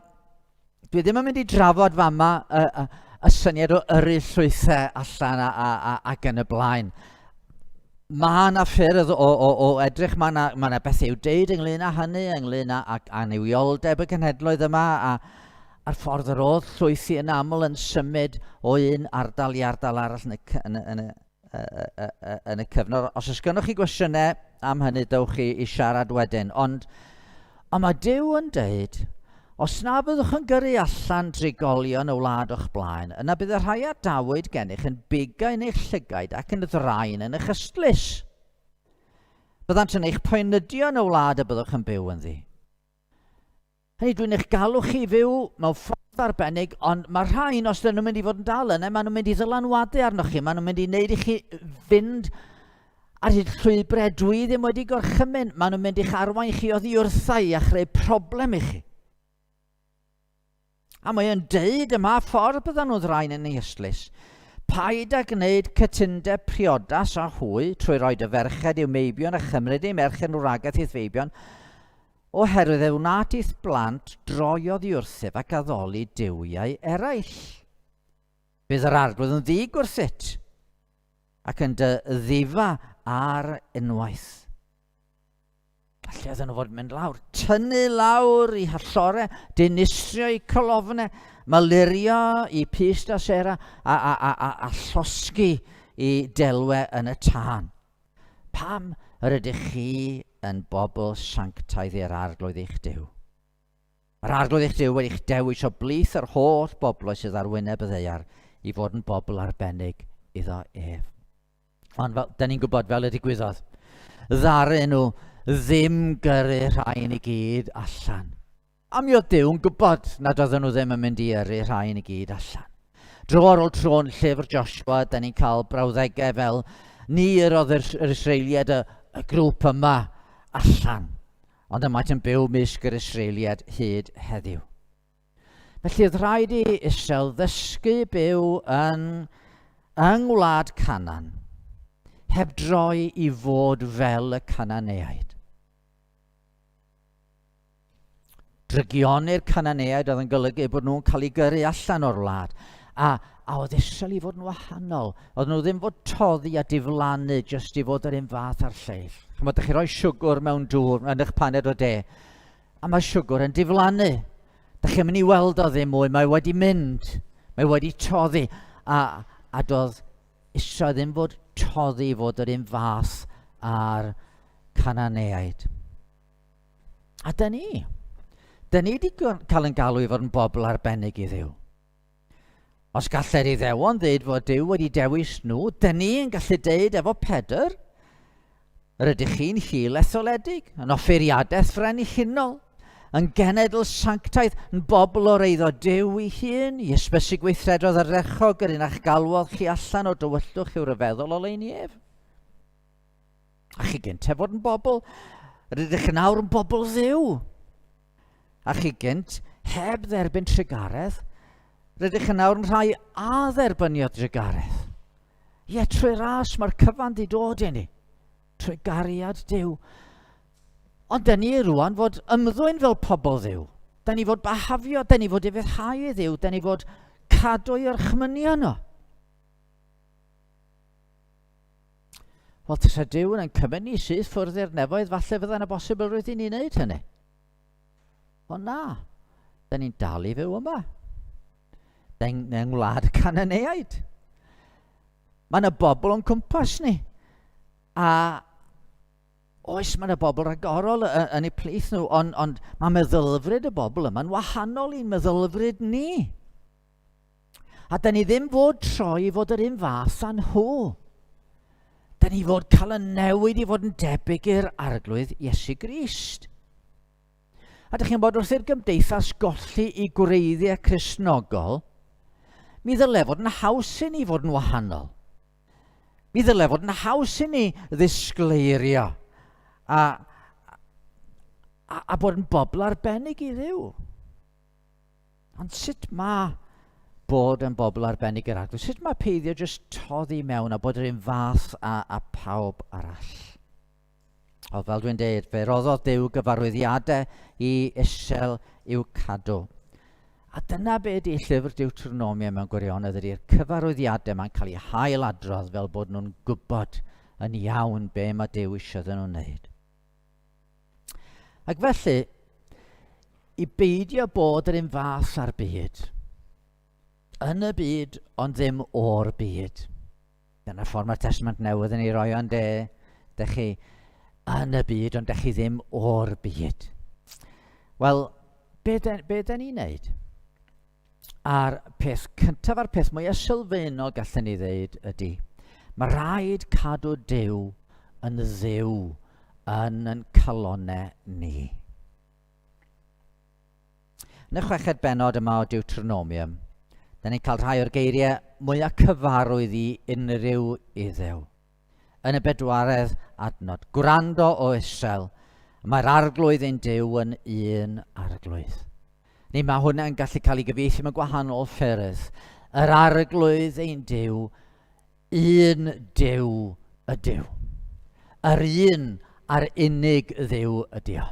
dwi ddim yn mynd i drafod fama y, y, y syniad o yrru llwythau allan a, a, a, ac yn y blaen. Mae yna ffyrdd o, o, o edrych, mae yna, mae yna bethau i'w deud ynglyn â hynny, ynglyn â ac annuwioldeb y cenhedloedd yma, a, a'r ffordd yr oedd llwythi yn aml yn symud o un ardal i ardal arall yn y, yn y, yn y, yn y cyfnod. Os oes gennych chi gwestiynau am hynny, dewch chi i siarad wedyn. Ond, ond mae Duw yn deud, os na fyddwch yn gyrru allan drigolion y wlad o'ch blaen, yna bydd y rhai a dawyd gennych yn bigau yn eich llygaid ac yn ddraen yn eich ystlys. Byddant yn eich poenydio yn y wlad y byddwch yn byw ynddi. Hynny, dwi'n eich galw chi i fyw mewn ffordd arbennig, ond mae rhain, os dyn nhw'n mynd i fod yn dal yna, maen nhw'n mynd i ddylanwadu arnoch chi, maen nhw'n mynd i wneud i chi fynd ar hyd llwybrau dwi ddim wedi gorchymyn, maen nhw'n mynd i'ch arwain chi oddi wrtha i a chreu problem i chi. A mae o'n deud yma ffordd byddan nhw'n ddraen yn ei ystlys. Paid â gwneud cytundeb priodas â hwy trwy roi dy ferched i'w meibion a chymryd eu merched nhw ragaeth i'th feibion, Oherwydd fe wnaeth i'th blant droi oddi wrthyf ac addoli duwiau eraill. Bydd yr arglwydd yn ddig wrthyt ac yn dy ddifa ar unwaith. Felly oedden nhw fod yn mynd lawr, tynnu lawr i hallore, dinistrio i colofne, malurio i pist a sera, a, a, a, a, a llosgi i delwe yn y tân. Pam yr ydych chi yn bobl sanctaidd i'r Arglwydd eich Duw? Yr Arglwydd eich Duw wedi'ch dewis o blith yr holl bobloedd sydd ar wyneb y ddaear i fod yn bobl arbennig iddo ef. Ond fel, da ni'n gwybod fel y digwyddodd, ddaru nhw ddim gyrru rhain i gyd allan. A mi oedd Duw'n gwybod nad oedden nhw ddim yn mynd i yrru rhain i gyd allan. Dro ar ôl tro yn llyfr Joshua, da ni'n cael brawddegau fel, ni yrrodd yr, yr Israeliad y, y grŵp yma allan. Ond y maent yn byw mysg yr Israeliad hyd heddiw. Felly oedd rhaid i Israel ddysgu byw yn, yng ngwlad Canan, heb droi i fod fel y Cananeaid. Drygioni'r Cananeaid oedd yn golygu bod nhw'n cael eu gyrru allan o'r wlad. A, a oedd Israel i fod yn wahanol. Oedd nhw ddim fod toddi a diflannu jyst i fod yr un fath â'r lleill. Chymod, ydych chi rhoi siwgr mewn dŵr yn eich paned o de, a mae siwgr yn diflannu. Dych chi'n mynd i weld o ddim mwy, mae wedi mynd, mae wedi toddi. A, a doedd Israel ddim fod toddi i fod yr un fath â'r Cananeaid. A dyn ni, dyn ni wedi cael yn galw i fod yn bobl arbennig i Dduw. Os gallai'r Iddewon ddeud fod Duw wedi dewis nhw, dyn ni yn gallu deud efo Pedr, yr ydych chi'n hil etholedig, yn offeiriadaeth frenhinol, yn genedl sanctaidd, yn bobl o'r eiddo Duw ei hun, i ysbysu gweithredoedd ardderchog yr un a'ch galwodd chi allan o dywyllwch i'w ryfeddol oleuni ef. A chi gynt heb fod yn bobl, rydych yn awr yn bobl ddiw. A chi gynt heb dderbyn trugaredd, rydych yn awr yn rhai a dderbyniodd drugaredd. Ie, trwy ras mae'r cyfan di dod i ni. Trwy gariad Duw. Ond da ni rwan fod ymddwyn fel pobl ddiw. Da ni fod bahafio, da ni fod ufuddhau i ddiw, da ni fod cadw i orchmynion o. Wel, tasa Duw yn cymryd ni syth ffwrdd i'r nefoedd, falle fydda yna bosibilrwydd i ni wneud hynny. Ond na, da ni'n dal i fyw yma. Da ni'n yng ngwlad y Cananeaid. Mae yna bobl o'n cwmpas ni. A oes, mae yna bobl ragorol yn eu plith nhw, ond, ond mae meddylfryd y bobl yma'n wahanol i'n meddylfryd ni. A da ni ddim fod troi i fod yr un fath â nhw. Da ni fod cael y newid i fod yn debyg i'r Arglwydd Iesu Grist. A dych chi'n bod wrth i'r gymdeithas golli i gwreiddiau Cristnogol, mi ddyle fod yn haws i ni fod yn wahanol. Mi ddyle fod yn haws i ni ddisgleirio a, a, a bod yn bobl arbennig i Dduw. Ond sut mae bod yn bobl arbennig i'r Arglwydd? Sut mae peidio jyst toddi mewn a bod yr un fath â, a pawb arall? Ond fel dwi'n deud, fe roddodd Duw gyfarwyddiadau i Israel i'w cadw. A dyna be ydy llyfr Deuteronomia mewn gwirionedd ydy'r cyfarwyddiadau mae'n cael eu hail adrodd fel bod nhw'n gwybod yn iawn be mae Duw eisiau iddyn nhw'n wneud. Ac felly, i beidio bod yr un fath â'r byd, yn y byd ond ddim o'r byd. Dyna ffordd mae'r Testament Newydd yn ei roi o'n de. Dych chi yn y byd, ond dych chi ddim o'r byd. Wel, be, de, be da ni'n neud? A'r peth cyntaf a'r peth mwyaf sylfaenol gallen ni ddeud ydy, mae rhaid cadw Duw yn ddiw yn yn calonau ni. Yn y chweched bennod yma o Deuteronomium, da ni'n cael rhai o'r geiriau mwyaf cyfarwydd i unrhyw Iddew. Yn y bedwaredd adnod, gwrando o Israel, mae'r arglwydd ein Duw yn un arglwydd. Neu mae hwnna yn gallu cael ei gyfieithu mewn gwahanol ffyrdd. Yr arglwydd ein Duw, un Duw ydyw. Yr un a'r unig Dduw ydy o.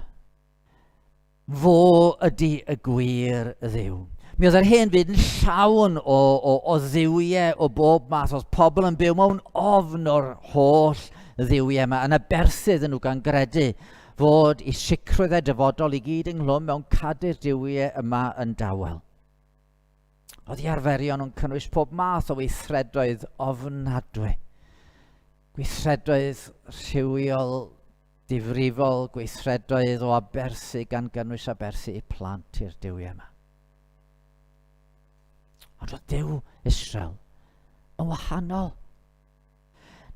Fo ydy y gwir Dduw. Mi oedd yr hen fyd yn llawn o, o, o dduwiau o bob math. Oedd pobl yn byw mewn ofn o'r holl dduwiau yma, yn aberthu iddyn nhw gan gredu fod i sicrwydd eu dyfodol i gyd ynghlwm mewn cadw'r duwiau yma yn dawel. Oedd i arferion nhw'n cynnwys pob math o weithredoedd ofnadwy. Gweithredoedd rhywiol difrifol, gweithredoedd o aberthu gan gynnwys aberthu eu plant i'r duwiau yma. Ond roedd Duw Israel yn wahanol.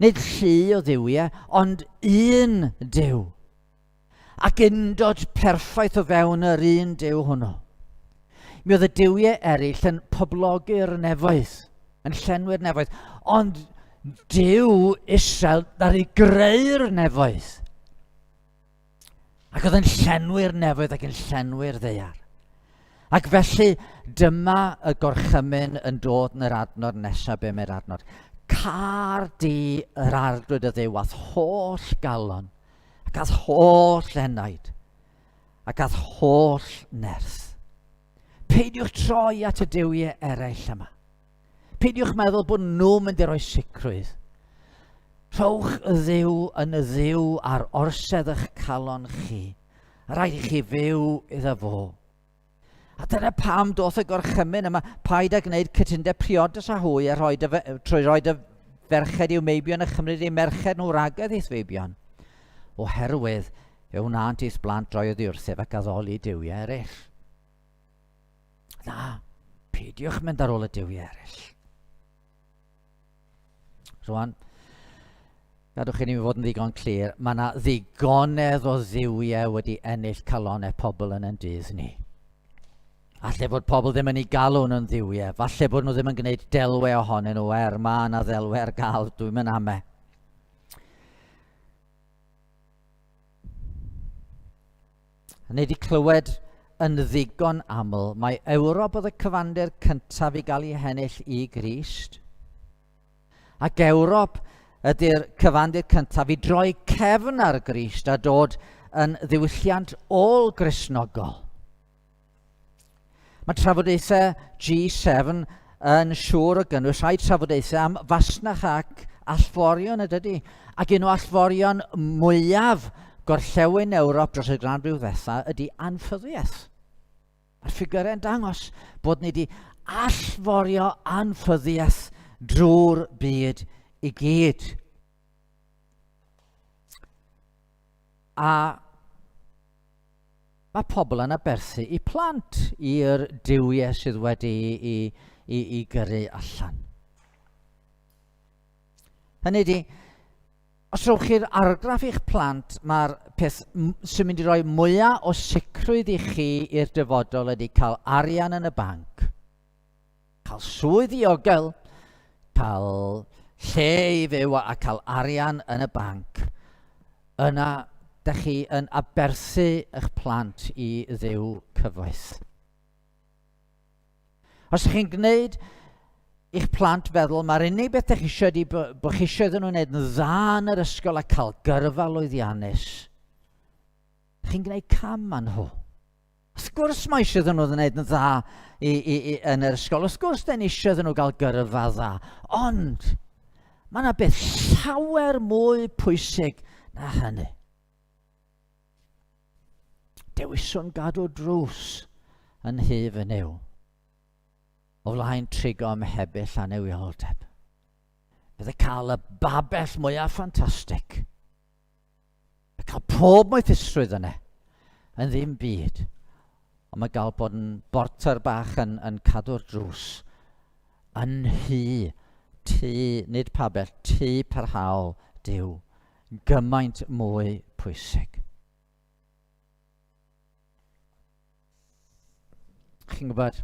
Nid llu o dduwiau, ond un Duw. Ac undod perffaith o fewn yr un Duw hwnnw. Mi oedd y duwiau eraill yn poblogi'r nefoedd, yn llenwi'r nefoedd, ond Duw Israel ddaru greu'r nefoedd. Ac oedd yn llenwi'r nefoedd ac yn llenwi'r ddaear. Ac felly dyma y gorchymyn yn dod yn yr adnod nesaf be mae'r adnod. Car di yr arglwydd y ddew a'th holl galon, ac a'th holl enaid, ac a'th holl nerth. Peidiwch troi at y duwiau eraill yma. Peidiwch meddwl bod nhw'n mynd i roi sicrwydd. Rhowch y ddiw yn y ddiw ar orsedd eich calon chi. Rhaid i chi fyw iddo fo. A dyna pam doth y gorchymyn yma, paid â gwneud cytundeb priodas â hwy a rhoi dy, trwy roi dy ferched i'w meibion a chymryd eu merched nhw ragedd i'th feibion. Oherwydd fe wnânt i'th blant droi oddi wrthyf ac addoli duwiau eraill. Na, peidiwch mynd ar ôl y duwiau eraill. Rwan, gadwch i ni fod yn ddigon clir, mae yna ddigonedd o dduwiau wedi ennill calonau pobl yn ein dydd ni. Falle bod pobl ddim yn ei galw nhw'n dduwiau, falle bod nhw ddim yn gwneud delwau ohonyn nhw, er mae yna ddelwau ar gael, dwi'n mynd ame. A ni wedi clywed yn ddigon aml mai Ewrop oedd y cyfandir cyntaf i gael ei hennill i Grist. Ac Ewrop ydy'r cyfandir cyntaf i droi cefn ar Grist a dod yn ddiwylliant ôl-Gristnogol. Mae trafodaethau G7 yn siŵr o gynnwys rhai trafodaethau am fasnach ac allforion y dydy. Ac un o allforion mwyaf gorllewin Ewrop dros y gran briw ddetha ydy anffyddiaeth. Mae'r ffigurau'n dangos bod ni wedi allforio anffyddiaeth drwy'r byd i gyd. A Mae pobl yn aberthu i plant i'r duwiau sydd wedi i, i, i gyrru allan. Hynny ydy, os rhowch chi'r argraff i'ch plant, mae'r peth sy'n mynd i roi mwyaf o sicrwydd i chi i'r dyfodol ydy cael arian yn y banc. Cael swydd ddiogel, cael lle i fyw a cael arian yn y banc, yna da chi yn aberthu eich plant i ddiw cyfoeth. Os ydych chi'n gwneud i'ch plant feddwl mae'r unig beth ydych chi eisiau ydy bod chi eisiau iddyn nhw wneud yn dda yn yr ysgol a cael gyrfa lwyddiannus, chi'n gwneud cam â nhw. Wrth gwrs mae eisiau iddyn nhw wneud yn dda i, i, i, yn yr ysgol. Wrth gwrs, da ni eisiau iddyn nhw gael gyrfa dda. Ond, mae yna beth llawer mwy pwysig na hynny. Dewiswn gadw drws yn nhŷ fy Nuw. O flaen trigo ym mhebyll annuwioldeb. Bydde cael y babell mwyaf ffantastig, a cael pob moethusrwydd yna, yn ddim byd. Ond mae gael bod yn borter bach yn, yn cadw'r drws yn nhŷ, tŷ, nid pabell, tŷ parhaol Duw, gymaint mwy pwysig. Chi'n gwybod,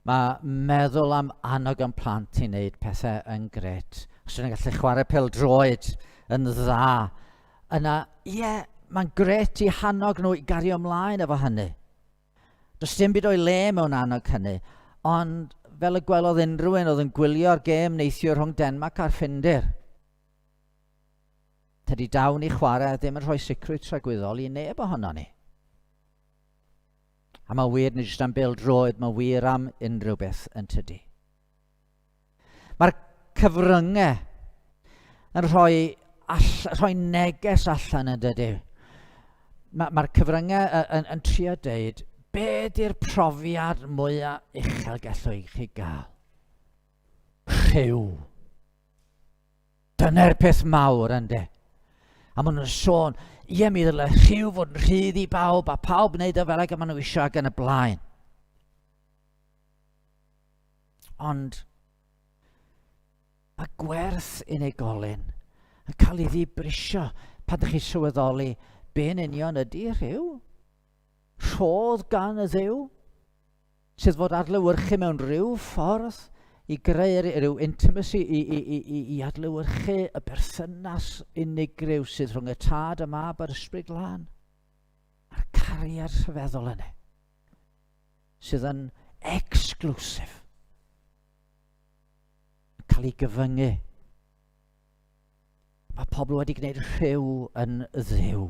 mae meddwl am annog yn plant i wneud pethau yn gret. Os ydyn nhw'n gallu chwarae pêl-droed yn dda, yna, ie, yeah, mae'n gret i hannog nhw i gario ymlaen efo hynny. Does dim byd o'i le mewn annog hynny, ond fel y gwelodd unrhyw un oedd yn gwylio'r gêm neithiwr rhwng Denmark a'r Ffindir, tydi dawn i chwarae ddim yn rhoi sicrwydd tragwyddol i neb ohono ni. A mae wir nid jyst am bêl-droed, mae wir am unrhyw beth yn tydi. Mae'r cyfryngau yn rhoi, all, rhoi neges allan yn dydy. Mae'r ma cyfryngau yn, yn, yn trio deud, be di'r profiad mwyaf uchel gallwch chi gael? Rhyw. Dyna'r peth mawr, ynddo. A maen nhw'n sôn, ie, mi ddyle rhyw fod yn rhydd i bawb, a pawb wneud o fel ag y maen nhw eisiau ac yn y blaen. Ond mae gwerth unigolyn yn cael ei ddibrisio pan ydych chi'n sylweddoli be'n union ydy rhyw. Rhodd gan y Dduw sydd fod adlewyrchu mewn rhyw ffordd i greu rhyw intimacy, i, i, i, i, i adlewyrchu y berthynas unigryw sydd rhwng y tad, y mab a'r ysbryd glân. A'r cariad rhyfeddol yna, sydd yn exclusive, yn cael ei gyfyngu. Mae pobl wedi gwneud rhyw yn ddiw.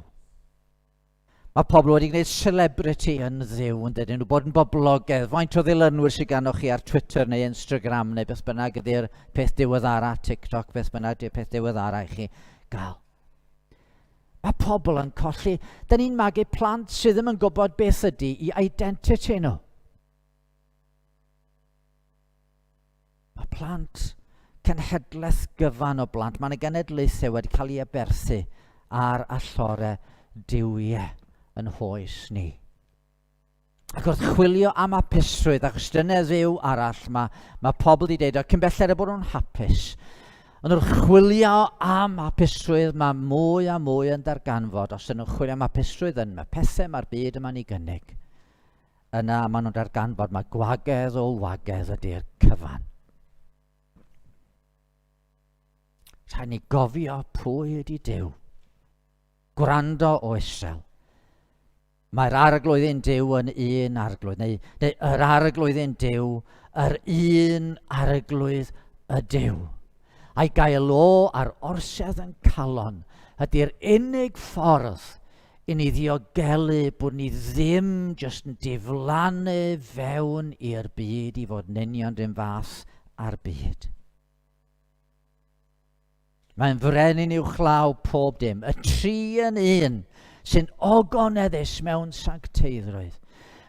Mae pobl wedi gwneud celebrity yn ddiw, yn dydyn nhw, bod yn boblogaidd. Faint o ddilynwyr sydd ganoch chi ar Twitter neu Instagram neu beth bynnag ydy'r peth diweddara, TikTok, beth bynnag ydy'r peth diweddara i chi gael. Mae pobl yn colli. Da ni'n magu plant sydd ddim yn gwybod beth ydy i identity nhw. Mae plant, cenhedlaeth gyfan o blant, mae yna genedlaethau wedi cael ei aberthu ar allore duwiau yn hoes ni. Ac wrth chwilio am hapusrwydd, achos dyna dduw arall, mae, mae pobl wedi dweud, o, cyn belled y bod nhw'n hapus. Ond wrth chwilio am hapusrwydd, mae mwy a mwy yn darganfod, os ydyn nhw'n chwilio am hapusrwydd yn y pethau mae'r byd yma'n ei gynnig, Yna maen nhw'n darganfod mae gwagedd o wagedd ydy'r cyfan. Rhaid ni gofio pwy ydy Duw. Gwrando o Israel. Mae'r arglwydd ein Duw yn un arglwydd, neu, neu yr arglwydd ein Duw, yr un arglwydd y Duw. A'i gael o ar orsedd yn calon ydy'r unig ffordd i ni ddiogelu bod ni ddim jyst yn diflannu fewn i'r byd i fod yn union rhywun fath â'r byd. Mae'n frenin uwchlaw pob dim, y tri yn un sy'n ogoneddus mewn sancteiddrwydd.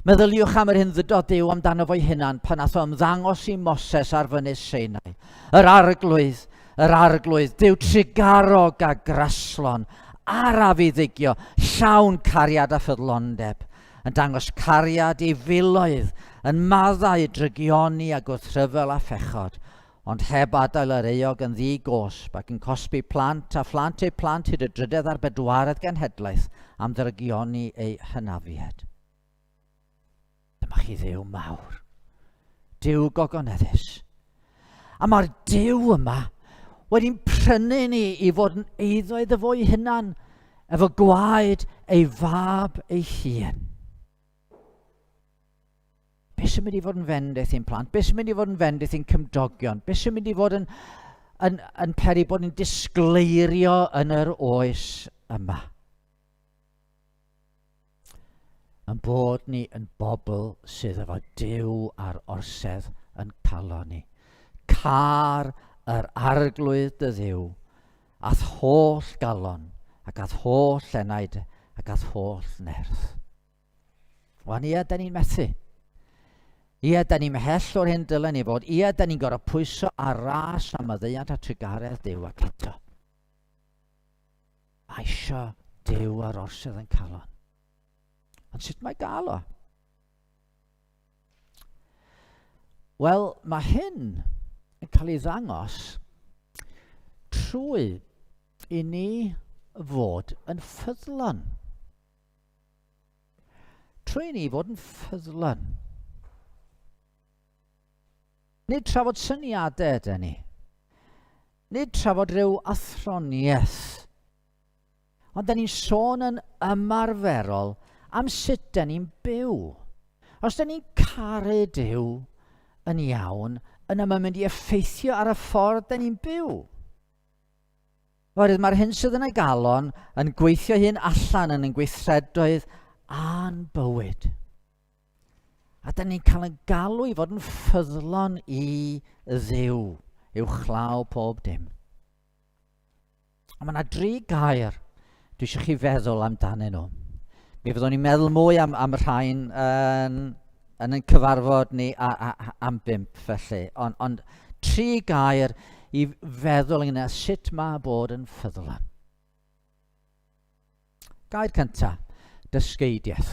Meddyliwch am yr hyn ddydodd Duw amdano fo'i hunan pan nath o ymddangos i Moses ar fynydd Sinai. Yr arglwydd, yr arglwydd, Duw trugarog a graslon, araf i ddigio, llawn cariad a ffyddlondeb, yn dangos cariad i filoedd, yn maddau drygioni a gwrthryfel a phechod, ond heb adael yr euog yn ddi-gosb, ac yn cosbi plant a phlant eu plant hyd y drydedd a'r bedwaredd genhedlaeth am ddrygioni eu hynafiaid. Dyma chi Dduw mawr, Duw gogoneddus. A mae'r Duw yma wedi'n prynu ni i fod yn eiddo iddo fo'i hunan, efo gwaed ei fab ei hun. Be sy'n mynd i fod yn fendith i'n plant? Be sy'n mynd i fod yn fendith i'n cymdogion? Be sy'n mynd i fod yn, yn, yn peri bod ni'n disgleirio yn yr oes yma? Yn bod ni yn bobl sydd efo Duw ar orsedd yn calon ni. Car yr arglwydd dy ddiw, a'th holl galon, ac a'th holl enaid, ac a'th holl nerth. Wan, ia, da ni'n methu. Ia, da ni'n mhell o'r hyn dylen ni fod. Ia, da ni'n gorfod pwyso ar ras am maddeuant a trugaredd Duw ac eto. Mae eisiau Duw ar orsedd yn calon. Ond sut mae gael o? Wel, mae hyn yn cael ei ddangos trwy i ni fod yn ffyddlon. Trwy i ni fod yn ffyddlon. Nid trafod syniadau ydyn ni. Nid trafod rhyw athroniaeth. Ond da ni'n sôn yn ymarferol am sut da ni'n byw. Os da ni'n caru Duw yn iawn, yna mae'n mynd i effeithio ar y ffordd da ni'n byw. Oherwydd mae'r hyn sydd yn y galon yn gweithio hyn allan yn ein gweithredoedd a'n bywyd. A da ni'n cael yn galw i fod yn ffyddlon i Dduw, uwchlaw pob dim. A mae yna dri gair dwi eisiau chi feddwl amdanyn nhw. Mi fyddwn ni'n meddwl mwy am, am y rhain yn, yn ein cyfarfod ni a, a, a, am bimp felly. Ond, ond tri gair i feddwl ynglyn â sut mae bod yn ffyddlon. Gair cyntaf, dysgeidiaeth.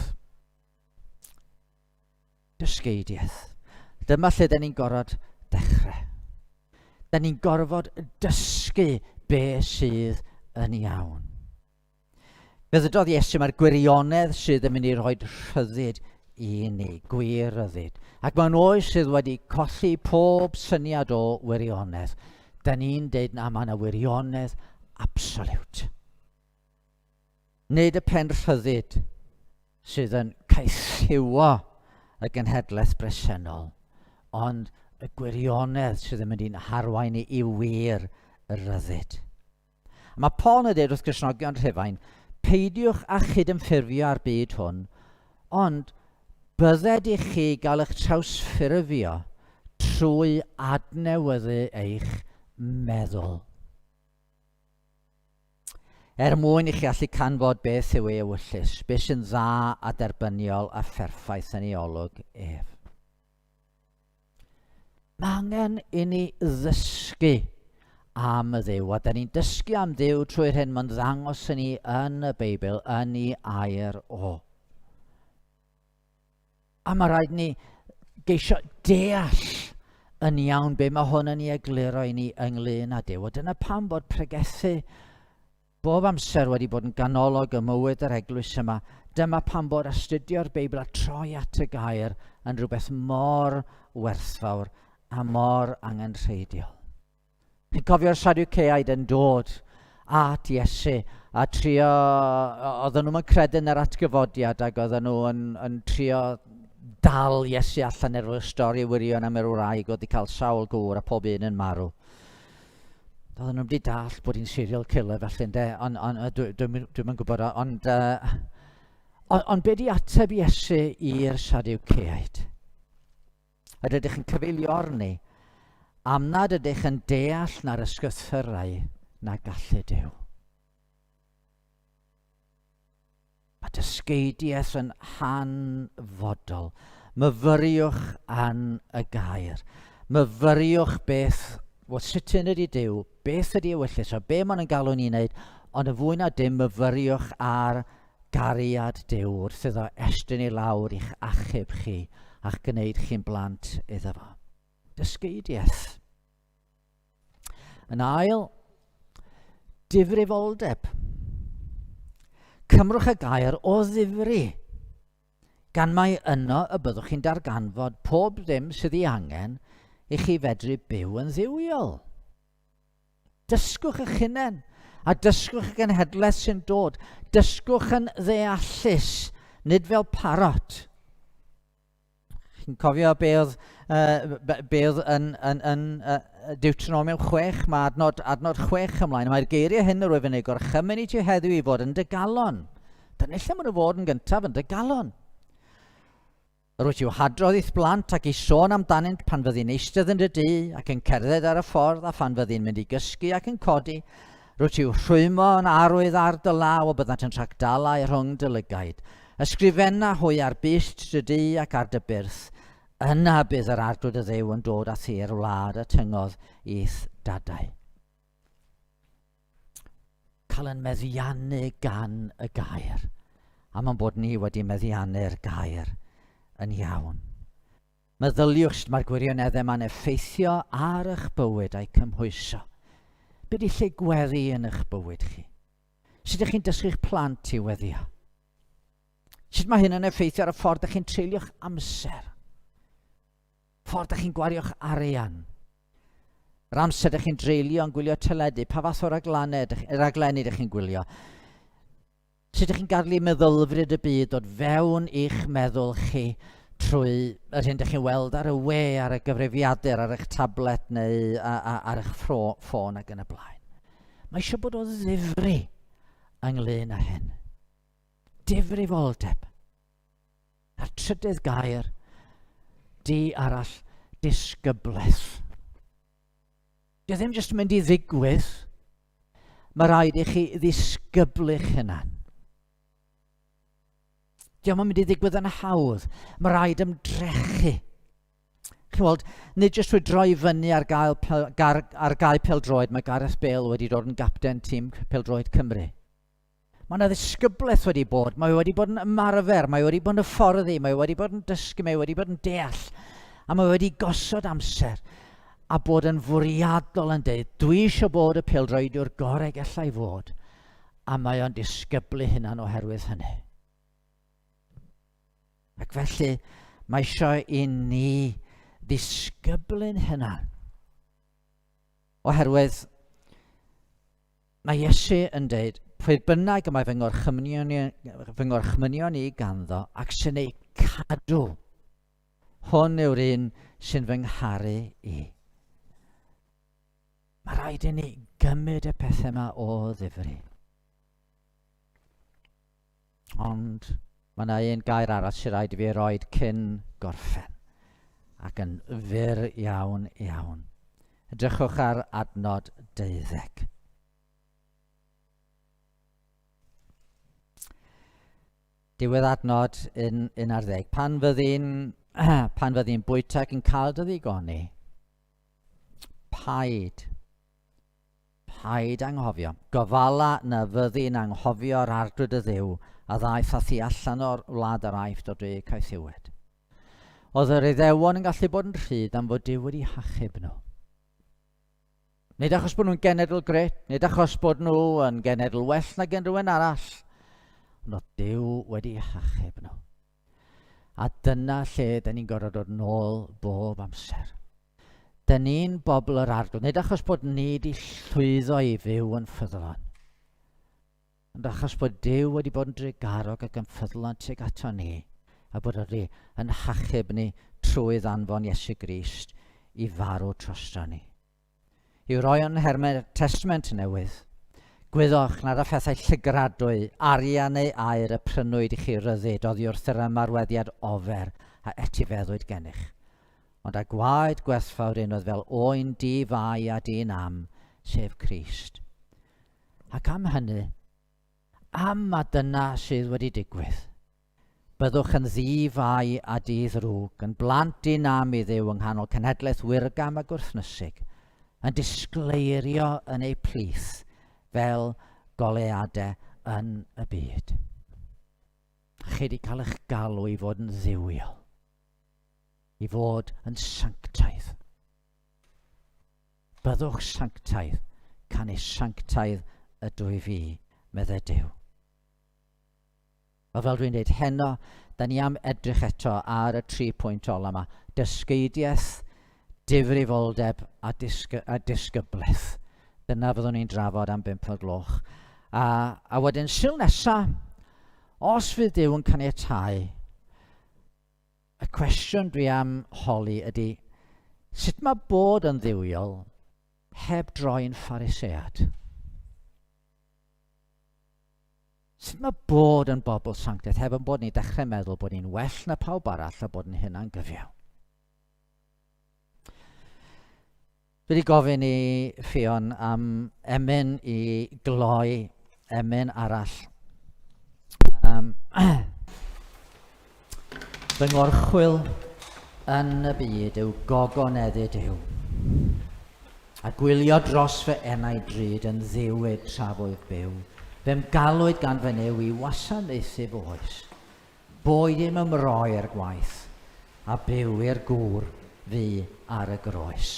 Dysgeidiaeth. Dyma lle da ni'n gorfod dechrau. Da ni'n gorfod dysgu be sydd yn iawn. Fe ddydodd Iesu mae'r gwirionedd sydd yn mynd i rhoi rhyddid i ni, gwir ryddid. Ac mewn oes sydd wedi colli pob syniad o wirionedd, da ni'n deud na mae yna wirionedd absoliwt. Nid y pen rhyddid sydd yn caethiwo y genhedlaeth bresennol, ond y gwirionedd sydd yn mynd i'n harwain ni i wir y rhyddid. A mae Paul yn dweud wrth Gristnogion Rhufain, peidiwch â chydymffurfio â'r byd hwn, ond bydded i chi gael eich trawsffurfio trwy adnewyddu eich meddwl. Er mwyn i chi allu canfod beth yw ei ewyllys, beth sy'n dda a derbyniol a pherffaith yn ei olwg ef. Mae angen i ni ddysgu am y Dduw, a da ni'n dysgu am Dduw trwy'r hyn mae'n ddangos i ni yn y Beibl, yn ei air o. A mae rhaid ni geisio deall yn iawn be mae hwn yn ei egluro i ni ynglyn â Duw. A dyna pam bod pregethu bob amser wedi bod yn ganolog ym mywyd yr eglwys yma. Dyma pam bod astudio'r Beibl a troi at y gair yn rhywbeth mor werthfawr a mor angenrheidiol. Chi'n cofio'r Sadwceaid yn dod at Iesu a trio, oedden nhw'n credu yn yr atgyfodiad ac oedden nhw yn, yn trio dal Iesu allan efo'r stori wirion am yr wraig oedd wedi cael sawl gŵr a pob un yn marw. Oedden nhw'n wedi dall bod hi'n serial killer felly, ynde? Ond on, dwi'n dwi, dwi, dwi gwybod, ond, uh, ond, ond be di ateb Iesu i'r Sadwceaid? A rydych yn cyfeiliorni am nad ydych yn deall na'r ysgythyrau na gallu Duw. Mae dysgeidiaeth yn hanfodol. Myfyriwch an y gair. Myfyriwch beth, wel, sut hyn ydy Duw, beth ydy ewyllys, a be maen nhw'n galw ni'n wneud, ond yn fwy na dim myfyriwch ar gariad Duw wrth iddo estyn i lawr i'ch achub chi a'ch gwneud chi'n blant iddo fo. Dysgeidiaeth. Yn ail, difrifoldeb. Cymrwch y gair o ddifri, gan mai yno y byddwch chi'n darganfod pob ddim sydd ei angen i chi fedru byw yn dduwiol. Dysgwch eich hunain, a dysgwch y genhedlaeth sy'n dod. Dysgwch yn ddeallus, nid fel parot. Chi'n cofio be oedd, be oedd yn, yn, yn Deuteronomium 6? Mae adnod, adnod 6 ymlaen. Mae'r geiriau hyn yr wyf yn ei gorchymyn i ti heddiw i fod yn dy galon. Dyna lle maen nhw fod yn gyntaf, yn dy galon. Yr wyt i'w hadrodd i'th blant ac i sôn amdanynt pan fyddi'n eistedd yn dy dŷ ac yn cerdded ar y ffordd a phan fyddi'n mynd i gysgu ac yn codi. Rwyt i'w rhwymo yn arwydd ar dy law a byddant yn rhagdalau rhwng dy lygaid. Ysgrifenna hwy ar byst dy dŷ ac ar dy byrth. Yna bydd yr Arglwydd dy Dduw yn dod â thi i'r wlad y tyngodd i'th dadau. Cael yn meddiannu gan y gair. A mae'n bod ni wedi meddiannu'r gair yn iawn. Meddyliwch sut mae'r gwirioneddau yma'n effeithio ar eich bywyd a'i cymhwyso. Be di lle gweddi yn eich bywyd chi? Sut ydych chi'n dysgu'ch plant i weddio? Sut mae hyn yn effeithio ar y ffordd ydych chi'n treulio'ch amser? Ffordd ydych chi'n gwario'ch arian? Yr amser ydych chi'n dreulio yn gwylio teledu, pa fath o raglenni ydych chi'n gwylio? Sut ydych chi'n gadw i meddylfryd y byd dod fewn i'ch meddwl chi trwy yr hyn ydych chi'n weld ar y we, ar y gyfrifiadur, ar eich tablet neu ar eich ffôn ac yn y blaen. Mae eisiau bod o ddifri ynglyn â hyn. Difrifoldeb. A'r trydydd gair, di arall, disgyblaeth. Dio ddim jyst yn mynd i ddigwydd. Mae rhaid i chi ddisgyblu'ch hunan. Dio yn mynd i ddigwydd yn hawdd. Mae rhaid ymdrechu. Chi'n weld, nid jyst trwy droi fyny ar gael, ar, ar gael peldroed, mae Gareth Bale wedi dod yn gapten tîm peldroed Cymru. Mae yna ddisgyblaeth wedi bod, mae wedi bod yn ymarfer, mae wedi bod yn hyfforddi, mae wedi bod yn dysgu, mae wedi bod yn deall, a mae wedi gosod amser a bod yn fwriadol yn deud, dwi eisiau bod y pêl-droediwr gorau gallai fod, a mae o'n disgyblu hunan oherwydd hynny. Ac felly, mae eisiau i ni ddisgyblu'n hunan. Oherwydd Mae Iesu yn deud, Pwy bynnag y mae fy ngorchymynion, fy ngorchmynion i ganddo ac sy'n eu cadw, hwn yw'r un sy'n fy ngharu i. Mae rhaid i ni gymryd y pethau yma o ddifri. Ond mae yna un gair arall sy'n rhaid i fi roed cyn gorffen, ac yn fyr iawn iawn. Edrychwch ar adnod deuddeg. Diwedd adnod 11. Pan fyddi'n pan fyddi'n bwyta ac yn cael dy ddigoni, paid, paid anghofio. Gofala na fyddi'n anghofio'r arglwydd y Dduw a ddaeth â thi allan o'r wlad yr Aifft o dŷ caethiwed. Oedd yr Iddewon yn gallu bod yn rhydd am fod Duw wedi hachub nhw. Nid achos bod nhw'n genedl gret, nid achos bod nhw yn genedl well nag unrhyw un arall, ond oedd Duw wedi hachub nhw. A dyna lle dyn ni'n gorfod dod nôl bob amser. Dyn ni'n bobl yr arglwydd, nid achos bod ni wedi llwyddo i fyw yn ffyddlon, Ond achos bod Duw wedi bod yn drugarog ac yn ffyddlon tuag ato ni, a bod wedi yn hachub ni trwy ddanfon Iesu Grist i farw drosto ni. I'w roi yn nhermau Testament Newydd, gwyddoch nad â phethau llygradwy, arian neu aur y prynwyd i chi ryddid oddi wrth yr ymarweddiad ofer a etifeddwyd gennych, ond â gwaed gwerthfawr un oedd fel oen di-fai a di-nam, sef Crist. Ac am hynny, am ma dyna sydd wedi digwydd, byddwch yn ddi-fai a di-ddrwg, yn blant di-nam i Dduw yng nghanol cenhedlaeth wirgam a gwrthnysig, yn disgleirio yn eu plith fel goleuadau yn y byd. Chi wedi cael eich galw i fod yn dduwiol, i fod yn sanctaidd. Byddwch sanctaidd, canys sanctaidd ydw i fi, meddai Duw. Wel, fel dwi'n dweud, heno, da ni am edrych eto ar y tri pwynt ola yma. Dysgeidiaeth, difrifoldeb a, disg a disgyblaeth. Dyna fyddwn ni'n drafod am bump o'r gloch. A, a wedyn, sil nesa, os fydd Duw yn caniatáu, Y cwestiwn dwi am holi ydy, sut mae bod yn dduwiol heb droi'n Pharisead? Sut mae bod yn bobl sanctaidd heb yn bod ni'n dechrau meddwl bod ni'n well na pawb arall a bod yn hynna'n gyfiawn? Dwi wedi gofyn i Ffion am emyn i gloi emyn arall. Um, fy ngorchwyl yn y byd yw gogoneddu Duw. A gwylio dros fy enau drud yn ddiwyd tra fwyf byw. Fe'm galwyd gan fy Nuw i wasanaethu fy oes. Boed i'm ymroi i'r gwaith, a byw i'r gŵr fu ar y groes.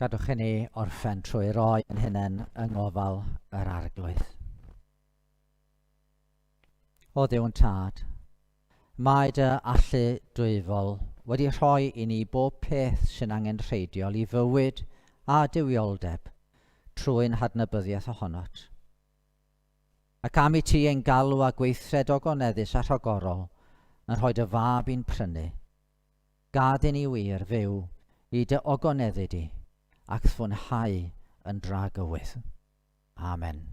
Gadwch i ni orffen trwy roi yn hunain yng ngofal yr Arglwydd. O Dduw yn Tad, mae dy allu dwyfol wedi rhoi i ni bob peth sy'n angenrheidiol i fywyd a duwioldeb trwy'n hadnabyddiaeth ohonot. Ac am i ti ein galw â gweithred ogoneddus a rhagorol yn rhoi dy fab i'n prynu, gad i ni wir fyw i dy ogoneddu di ac fwynhau yn dragywydd. Amen.